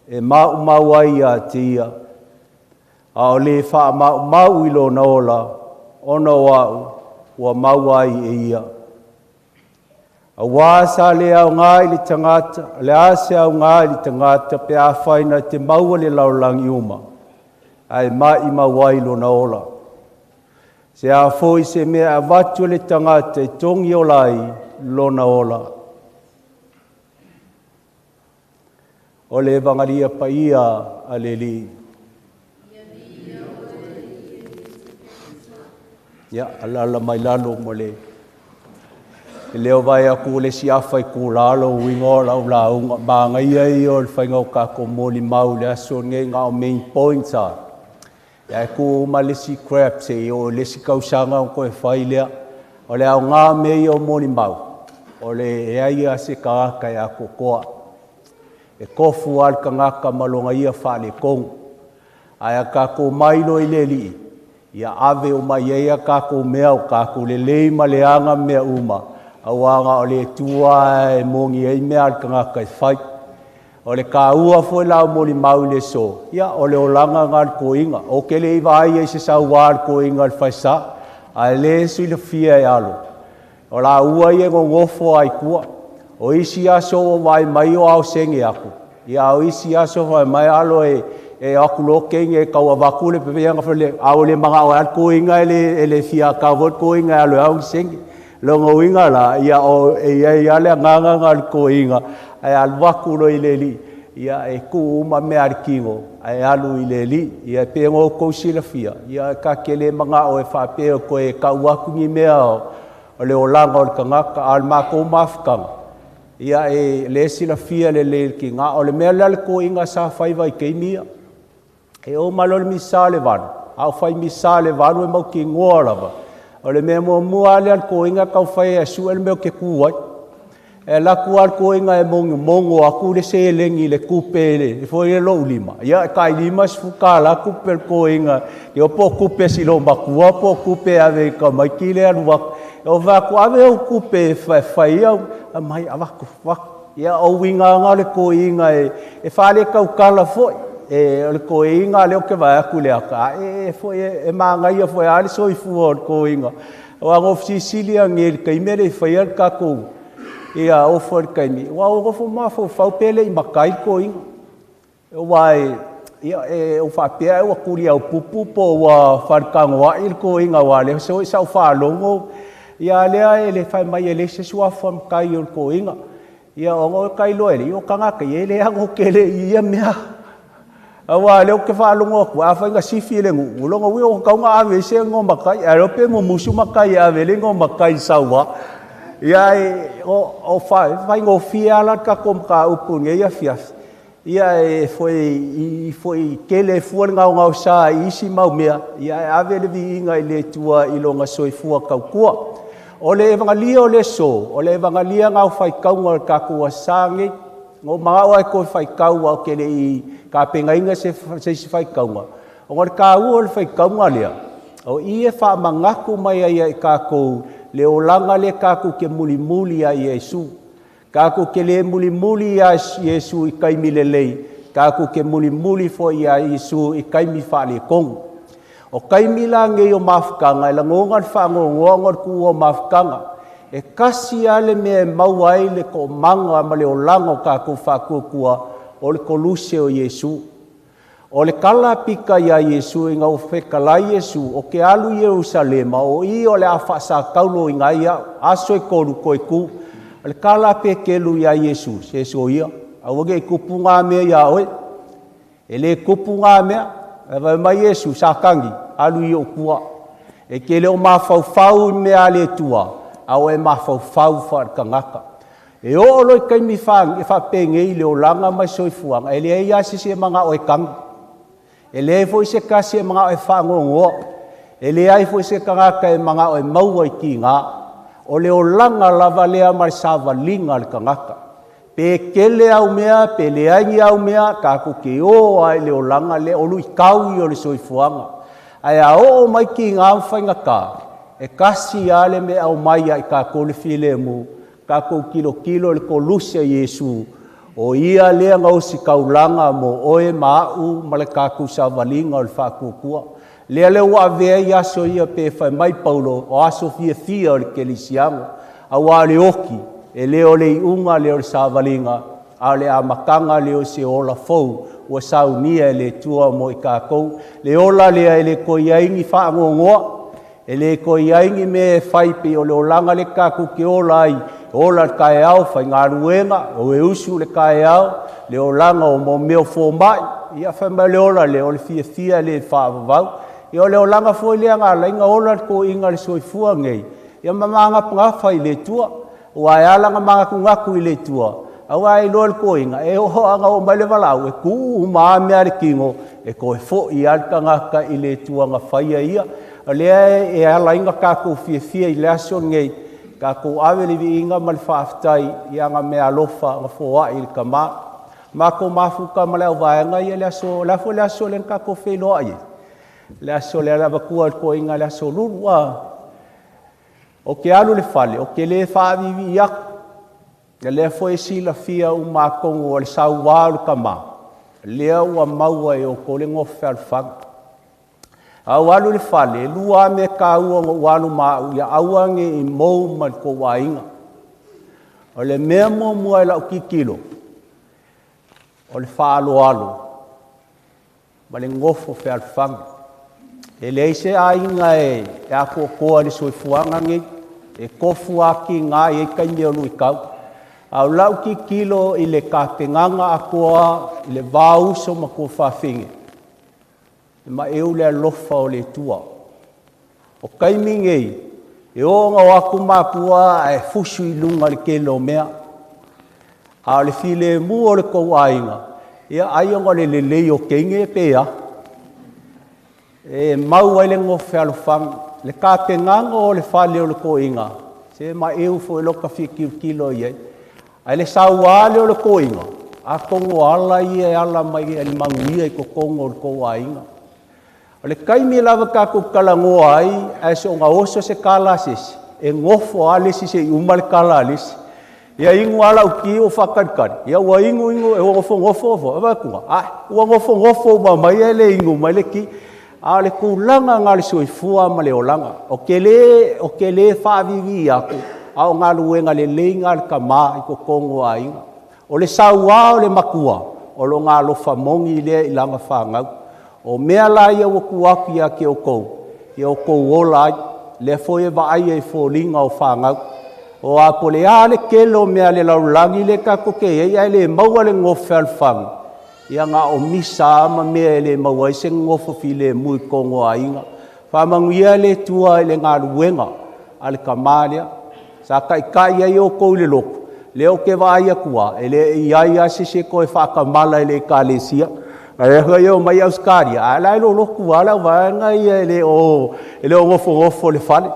e maumau ai ia te ia, a o le faamaumau i lona ola, ona o au, ua maua ai e ia. Auā sa le aoga i le tagata, le a se aoga i le tagata pe afai na te maua le lalolagi uma, ae maimau ai lona ola. Se a foi se mea avatu e le tagata e togi ola ai lona ola. O le Evagalia Paia a le Alii. Ia, alala mai lalo mo le e leo vai aku le si afa i kūlalo uiga o lau lauga. Magaia ia o le faiga o kākou molimau le aso nei ngā o main points a. Ia e kū uma le si crap se i o le si kausaga o koe whai lea. O le au ngā mea ia o molimau. O le e ai a se karaka e a kokoa. E kofu al kangaka malonga ia whale kongu. Ai a kākou mailo i le lii. Ia ave o mai ia kākou mea o kākou le lei ma le anga mea uma. Auanga o le tua e mongi ei mea al kangaka e whai. O le ka ua foi lau moli mau le so. Ia o le olanga ngā le koinga. O ke le iwa ai e se sau al koinga le whaisa. A le sui le fia e alo. O la ua ia ngongofo ai kua. O isi aso o vai mai o au senge aku. Ia o isi aso vai mai alo e e aku loke nge kau avaku le pepe anga fale au le manga o al koinga ele ele fia ka vot koinga alo au senge. Longo winga la ia o e ia ia le nganga ngal koinga ai al waku lo ile li ia e ku uma me al kingo ai alu ile li ia pe ngo ko sila fia ia ka kele manga o e fa pe ko e ka waku ni mea o le olanga o le kangaka al ma ko mafkanga ia e le sila fia le le kinga o le mea le koinga sa fai vai ke mia e o malo le misa le valu au fai misa le valu e mau kingoa lava. O le mea mua le al koinga kau whai e su ele mea ke kuai. E laku al koinga e mongo mongo aku le selengi le kupe le foi le lou lima. Ia e kai lima sifuka la kupe le koinga. Ke o po kupe si lo makua po kupe ave ka mai ki le alu wak. O vaku ave o kupe whai whai au a mai avaku wak. Ia o winga ngā le koinga e whale kaukala foi. E o le koinga le o ke vai aku le aka. E foi e maangaia foi a le soifua o le koinga. O a ngof sili a ngel kai mele i whai al kakou. Ia o fo le kaimi. Wa o ngofo mafo fau pele i makai koinga. O wai ia e o whapea e wa kuri au pupu po wa wharkangoa i le koinga wa le so i sau whalongo. Ia lea e le whai mai e le se sua whamkai o le koinga. Ia o ngo kai loe le o kangaka i e le ango kele i ia mea. Auā lea ou te faalogo atu, afai na sifi e le nuu, o lona uiga ua tatau ona ave ai se igoa matai, ae iloa pe mumusu matai e ave ai le igoa matai i le sauā. Ia ae o faigofie lava la le tatou mataupu i lenei afiafi, ia e foi i foi tele ai fua le gaogaosa i isi mau mea, ia ae ave le viiga i le Atua i lona soifua tautua. O le evagalia o le aso, o le evagalia lena o faitauga o le tatou Aso Sa lenei. Na ou manao lava e toe faitau aua ou te le i tapenaina se isi faitauga, ona o le taua o le faitauga lea, o i e faamanatu mai ai ia i tatou le olaga lea tatou te mulimuli ai ia Iesu. Tatou te le mulimuli ia Iesu i taimi lelei, tatou te mulimuli foi ia Iesu i taimi faaletonu. O taimi la nei o mafutaga, e lagona le faanoanoa ona o le tuua o mafutaga. E tasi lava le mea e maua ai le toomaga ma le olaga o tatou faatuatua, o le koluse o Iesu. O le tala a Pita ia Iesu ina ua fetalai Iesu, Ou te alu i Ierusalema, o i o le a faasatauloina ai au, aso e tolu toe tu. O le tala a Petelu ia Iesu, Se soia, aua ne i tupu na mea ia oe. E le tupu na mea. Ae fai mai Iesu, Satani, alu i ou tua. E te le o mafaufau i mea a le Atua, a ua e mafaufau faale-tagata. E oo loa i taimi faapenei i le olaga ma le soifuaga, e leai lava se isi e manao e tagi. E leai foi se tasi e manao e faanoanoa. E leai foi se tagata e manao e maua i tiga. O le olaga lava lea ma le savaliga a le tagata. Pe tele au mea, pe leai ni au mea, tatou te o lava i le olaga lea, o luitau ia o le soifuaga. Ae a oo mai tiga ma faigata, e tasi lava le mea e aumai ia i tatou le filemu, tatou tilotilo i le koluse a Iesu, o Ia lea na ositaulaga mo oe ma au ma le tatou savaliga o le faatuatua. Lea lea ua avea ai aso ia pe fai mai Paulo, o aso fiafia o le kerisiano, auā o le oti, e le o le iuga lea o le savaliga, a o le amataga lea o se ola fou ua saunia e le Atua mo i tatou. Le ola lea e le toe i ai ni faanoanoa, e le toe i ai ni mea e fai pei o le olaga lea tatou te ola ai, ola le taeao, faigaluega, o e usu le taeao, le olaga o mo mea o fomai, ia fai mai le ola lea, o le fiafia le faavavau. Ia o le olaga foi lea na ala ai ona ola le toeaina i le soifua nei, ia ma magafagafa i le Atua. Ua e ala ona manatunatu i le Atua, auā e iloa le toeaina, e oo lava ina oo mai le valaau, e tuu uma lava mea a le tino, e toe foi lava le tagata i le Atua na faia ia. O lea e ala ai ona tatou fiafia i le aso lenei, tatou ave le viiga ma le faafetai i ana meaalofa na foai i le Tama. Matou mafuta ma le auvaega ia le aso, o le a foi le aso lea na tatou feiloai ai? Le aso lea na avatua e le toeaina le aso Lulu, a. Ou te alu i le fale, ou te le faaviivii atu. Ia lea foi e silafia uma atonu o le sauā o le tama, lea ua maua e outou le nofo fealofani. A ou alu i le fale, e lua lava mea taua na ou alu ma au, ia aua ne i mou ma le tou aiga. O le mea muamua i lau tilotilo, o le faaaloalo ma le nofo fealofani. E leai se aiga e atoatoa i le soifuaga nei, e tofu lava tiga e i ai taimi o luitau. A o lau tilotilo i le tapenaga atoa i le va o uso ma tuafafine, e maeu le alofa o le Atua. O taimi nei, e oo ina o atu matua ae fusu i luga i le tele o mea. A o le filemu o le tou aiga, ia ai ona o le lelei o teine pe a. E mau ai le nofo fealofani. Le tapenaga o le fale o le toeaina, se maeu foi lota fia tilotilo i ai. Ae le sauā lea o le toeaina, atonu o ala ia e ala mai ai le manuia i totonu o le tou aiga. O le taimi lava tatou talanoa ai, ae soona oso se tala a se isi, e nofo lava le isi seia uma le tala a le isi. Ia inu lava lau ti o faatalitali, ia ua inu inu, ua nofonofo foi, avatu ai, ua nofonofo uma mai ae le inu mai le ti. A o le tulaga na o le soifua ma le olaga, ou te le, ou te le faaviivii atu, a o galuega lelei na a le tama i totonu o aiga. O le sauā o le matua, o lona alofa moni lea i lana fanau. O mea la ia ua tuu atu ia te outou, ia outou ola ai, lea foi e vaaia i foliga o fanau. O a po o le a le tele o mea a le lalolagi lea tatou te i ai, ae le maua le nofo fealofani, Ia na o misa ma mea e le maua ai se gogofo filemu i totonu o aiga. Faamanuia e le Atua i le galuega a le tamā lea. Sa taitai ai outou i le lotu, lea ou te vaai atu lava, e le i i ai lava se isi e toe faatamala i le Ekalesia. A lea foi e omai Ausetalia, ae la e lolotu lava le auvaega ia e le o nofonofo i le fale.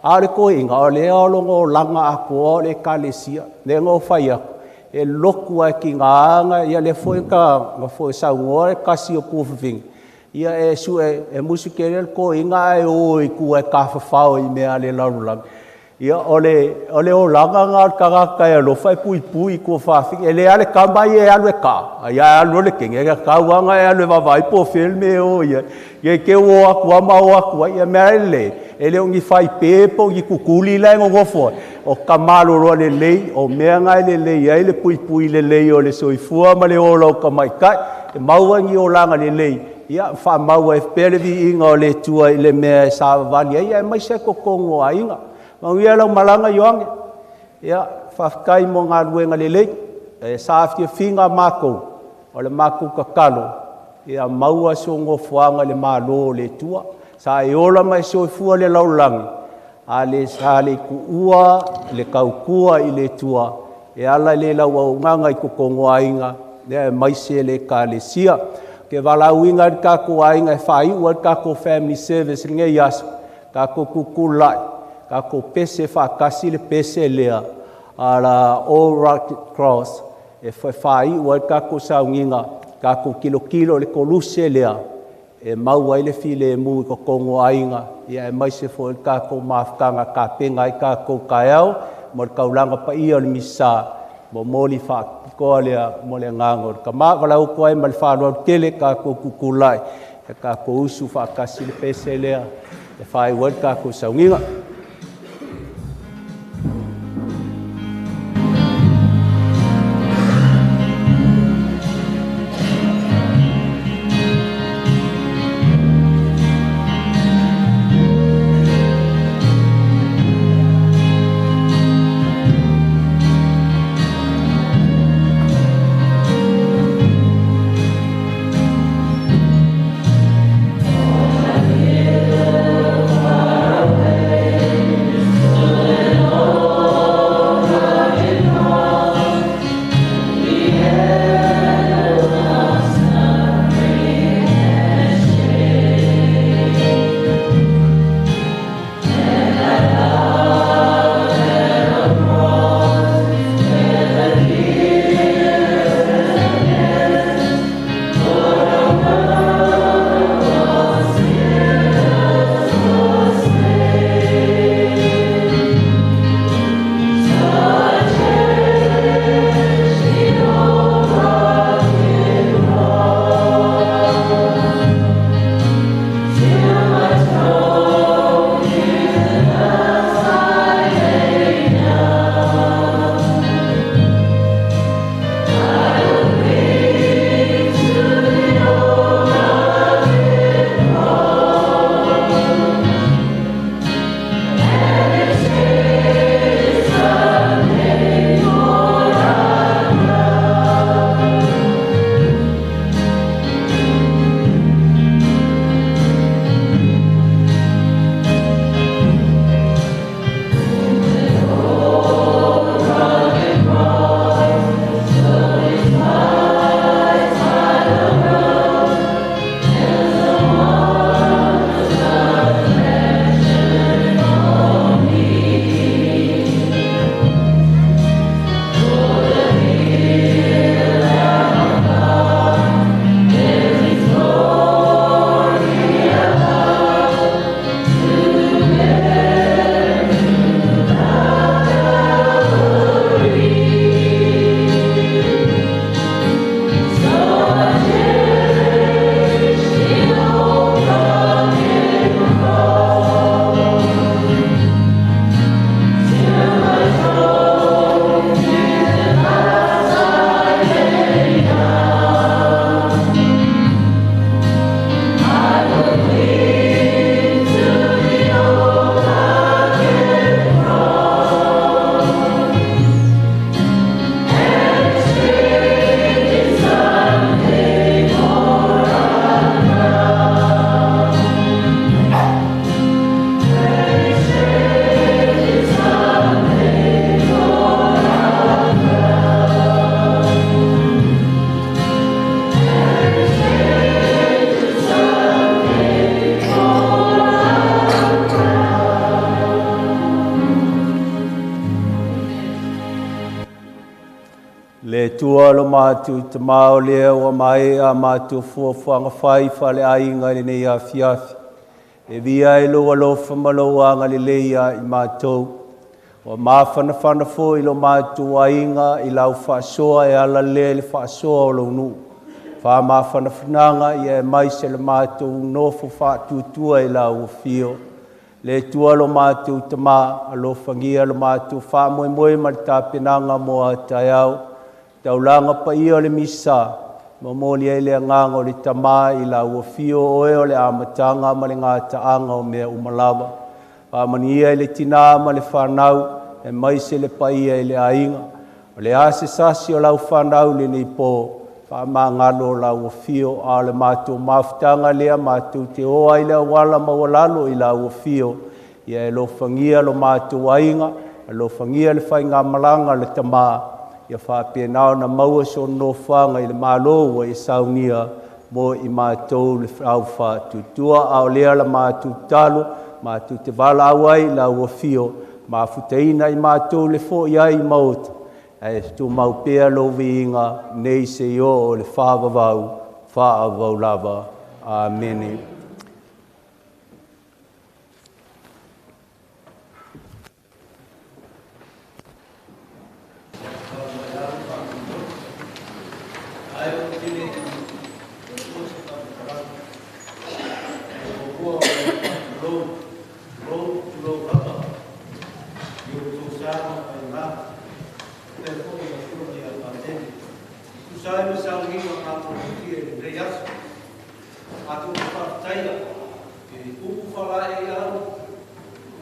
A o le toeaina, o lea o lona olaga atoa o le Ekalesia. Lea na ou fai atu, e lotu lava e tiga ona, ia lea foi na saunoa le tasi o tuafafine, ia e sue, e musu tele le toeaina ae o i tua e tafafao i mea a le lalolagi. Ia o le olaga lena o le tagata e alofa e puipui i tuafafine. E le a le tama ia e alu e ta'a, ae alu loa le teine, e tatau lava ona e alu e vaavaai po o fea le mea e o i ai. Ia i te i ua o atu lava ma o atu ai. Ia o le mea lava lelei, e le o ni faipe po o ni tutuli la e nonofo ai, o tama lelei, o mea na e lelei ai le puipui lelei o le soifua ma le ola o tamaitai. E maua ni olaga lelei, ia faamau ai pea le viiga o le Atua i le mea e savavali ai, aemaise totonu o aiga. Manuia lau malaga Ioane, ia faafetai mo galuega lelei. E saafiafiga matou, o le matou tatalo, ia maua si ou nofoaga i le Malo o le Atua. Sa e ola ma e soifua i le lalolagi, a le sa le i tuua le tautua i le Atua, e ala i lau auaunaga i totonu o aiga, aemaise le Ekalesia. Ou te valaauina ai le tatou aiga e faaiu ai le tatou family service i lenei aso, tatou tutulai, tatou pese faatasi le pese lea a la Old Rugged Cross e faaiu ai le tatou sauniga, tatou tilotilo i le koluse lea e maua ai le filemu i totonu o aiga, aemaise foi le tatou mafutaga e tapena ai tatou taeao mo le taulaga paia o le Misa, momoli faapitoa lea mo le agaga o le Tama. Valaau atu ai ma le faaaloalo tele tatou tutulai, e tatou usu faatasi le pese lea e faaiu ai le tatou sauniga. Far away. Le tua lo mātou te mao lea ua mai a mātou fuafuaga fai faaleaiga i lenei afiafi. E via e lou alofa ma lou agalelei ia i mātou. Ua mafanafana foi lo mātou aiga i lau faasoa e ala lea i le faasoa o lou nuu. Faamafanafanaga ia e mai se le mātou nofo faatuatua i lau afio. Le tua lo mātou tamā, alofagia lo mātou faamoemoe ma le tapenaga mo a taeao. Taulaga paia o le misa, momoli ai le agaga o le tamā i lau afio oe o le amataga ma le gataaga o mea uma lava. Faamanuia i le tinā ma le fanau, e mai se le paia i le aiga. O le a se sasi o lau fanau lenei pō, faamagalo o lau afio, a o le matou mafutaga lea matou te o ai le auala maualalo i lau afio. Ia e lofagia lo matou aiga, alofagia le faigamalaga o le tamā, ia faapena ona maua so nofoaga i le Malo ua e saunia mo i matou le au faatuatua. A o lea la matou tatalo, matou te valaau ai i lau afio, mafutaina i matou le fo'i ai i maota, ae tumau pea lou viiga nei seia oo i le faavavau, faavavau lava. Amene. Ai o te le o se whakatarau. O kua o le lou, lou, lou lava. I o tō sāma pai ngā. Te fo i a furo i a pātene. Tu sai me saungiga mātou o tia i le aso. Mātou o whakataia. E upu whala e au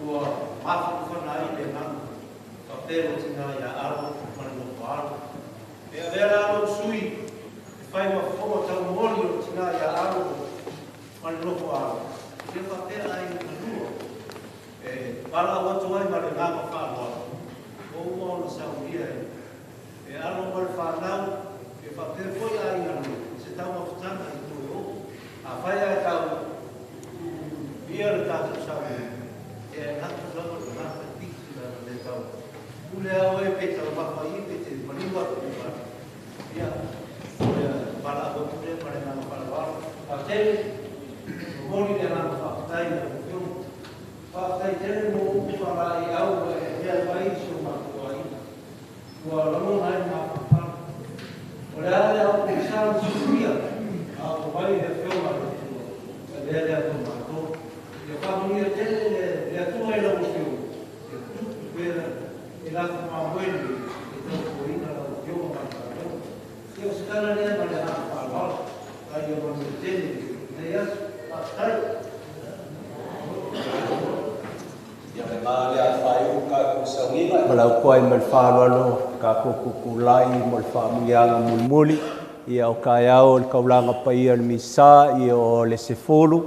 ua mafanafana ai le nanu. Ka pēro tina i a aro ma le nofo aro. E avea la alo sui e whai ma whoma tau moli o tina i a aro ma le nofo aro. Ia whapea ai na lua. E wala au atu ai ma le ngama whaaloa. O uma ona saunia e. E aro ma le whanau e whapea foi ai na lua. Se tau mafutanga i tō e o. A whai ai tau via le tātou saunia. E natu lava le ngā piti la le tau. Ule au e pe tau mafa i pe te maniwa te whare. Ia, ia, wala au atu le ma le ngā wharawaro. A tere, moni le ngā whakatai na mō. Whakatai tere mō upu whala e au e hea mai so mātou ai. Ua rangona ai ngā whakapara. O le ale au te sāna sufuia, a o mai le whionga le tua. A lea lea tō mātou. Ia whamunia tere le atua e lau whionga. Ia tupu pera e lātou māmoene e tau koina lau whionga mātou. Ia o se tala lea ma le hanga whaalwala. A ia manuia tele nei aso. Whakatai. Ia me ngā lea whai u ka ko saungiga. Ma lau koa i ma le whaalwalo ka ko kukulai mo le whaamuianga mulimuli. Ia o kaeao o le kaulanga paia le misa ia o le sefulu.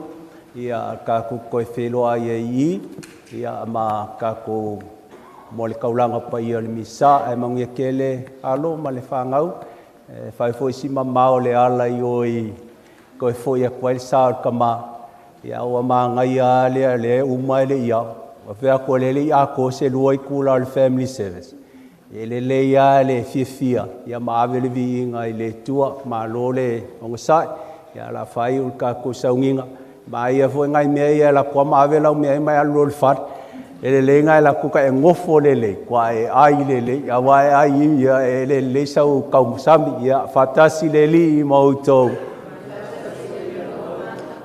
Ia ka ko koe wheloa ia i. Ia ma ka ko mo le kaulanga paia le misa. E manguia kele alo ma le whangau. E whai foi si mamao le ala i oi koe foi a koe le sa o le kama. Ia ua maangai a lea le uma e le ia. Ua fea koe le le i a ko se lua i kula o le family service. E le le ia le fiafia. Ia maave le viiga i le tua malo le ogasai. Ia la whai o le kako saungiga. Ma ia foi ngai mea ia la kua maave lau mea i mai alu o le whare. E le le ngai la kuka e ngofo le le, kua e ai le le, ia wa e ai ia e le le sau kaumasami, ia whatasi le li i mautou.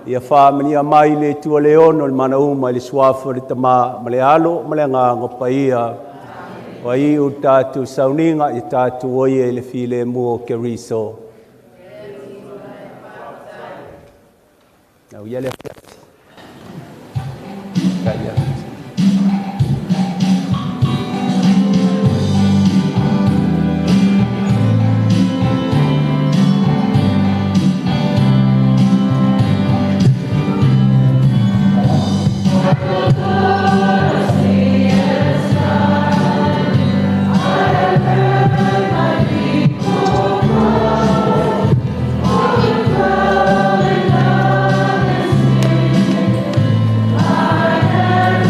Ia whaamania mai le tua le ono le mana uma i le suafa le tamā, ma le alo ma le ngānga paia. Wa i u tātou sauniga i tātou oie i le file mua o Keriso. Au ia le fiati. Ka ia. I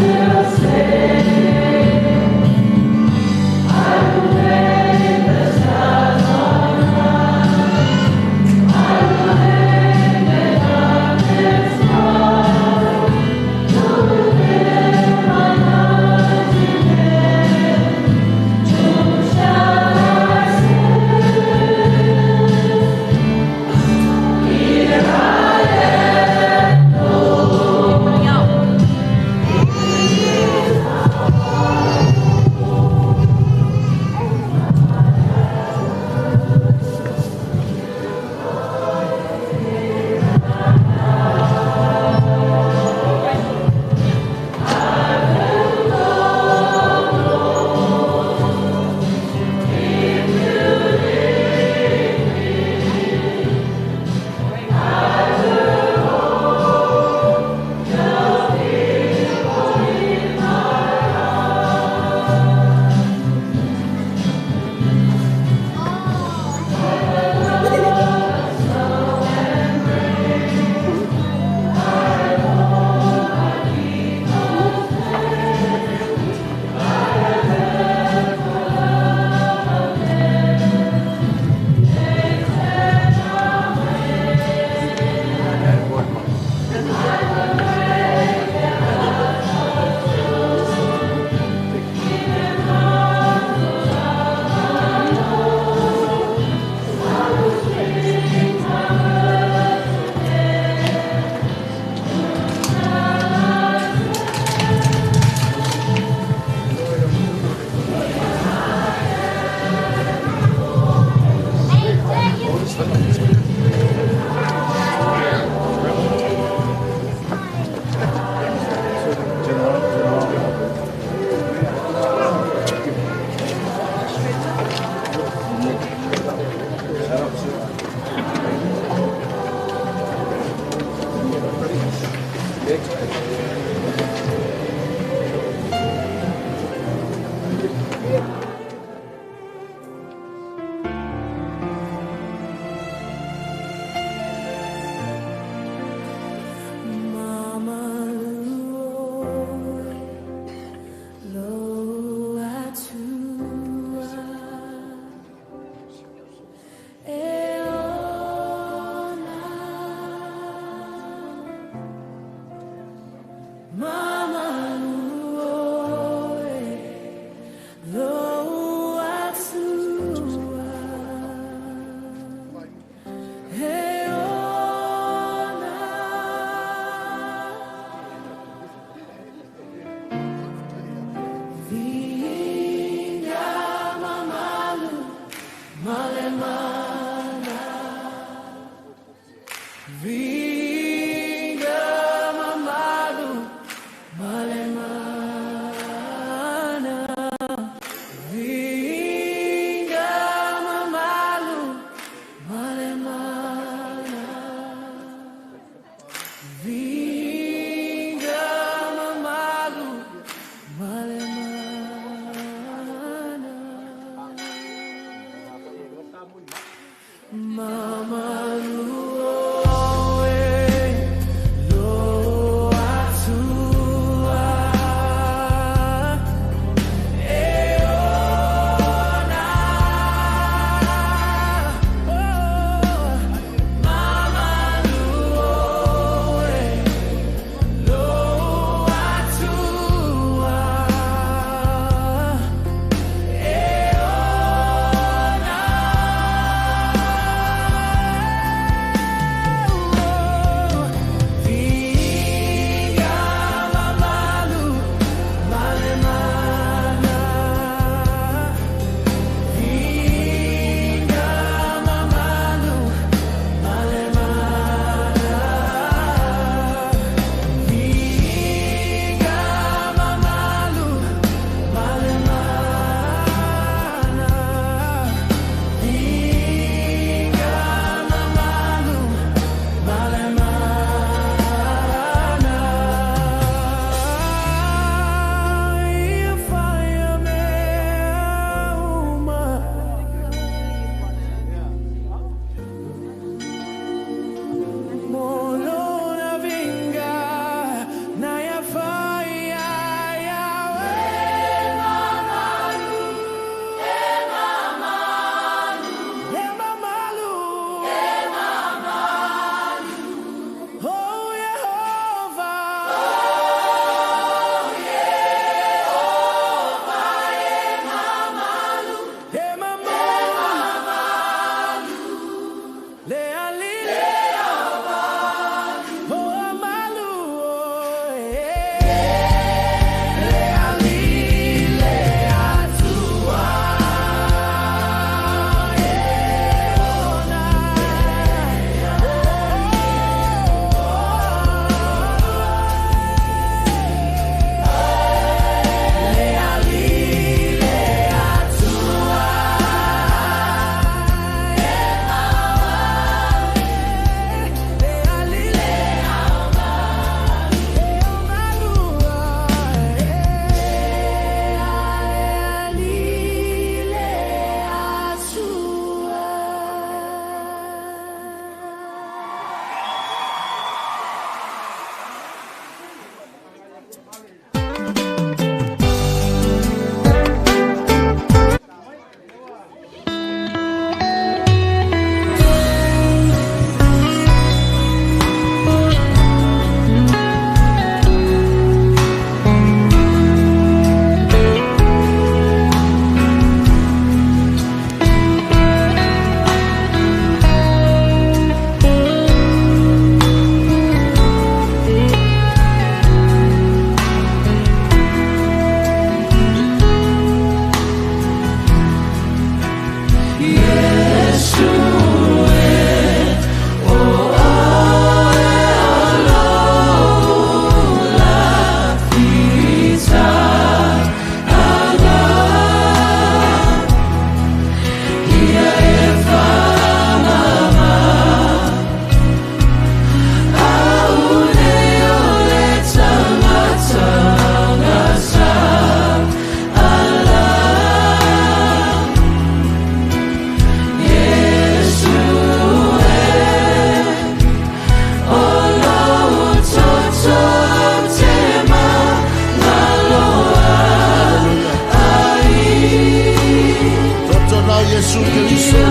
Iesu Keriso.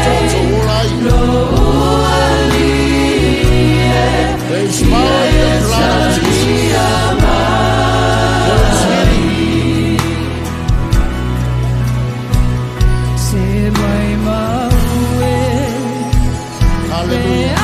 Tatou ola ai. There is power in the blood of Jesus. There is healing. Hallelujah.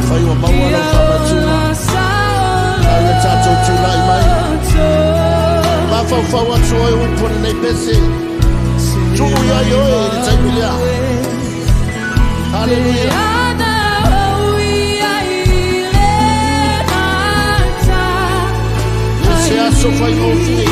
Fai ua maua lau faamatuna. Au ia tatou tula'i mai. Mafaufau atu oe upu o lenei pese. Tuu iai oe i le taimi lea. Haleluia. Le se aso faigofie.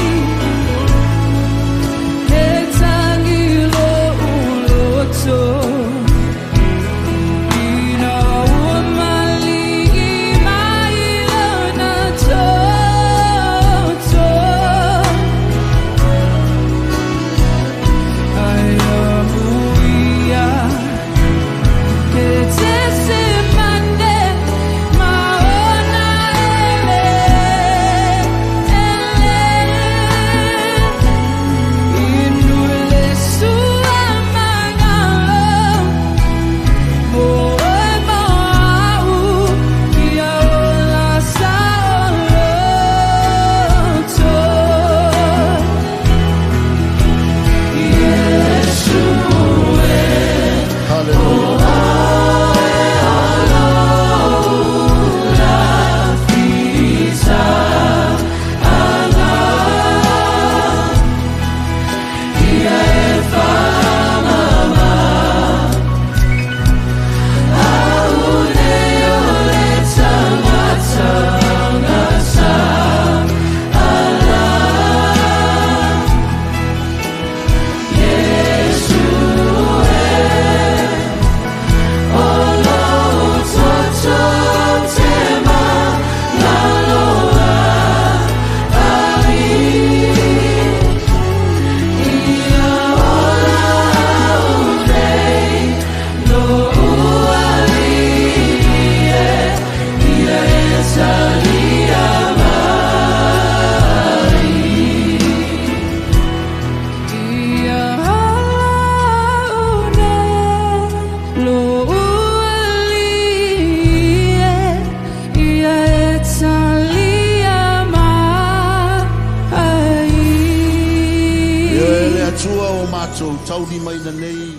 Ia e le Atua o matou taulimaina nei.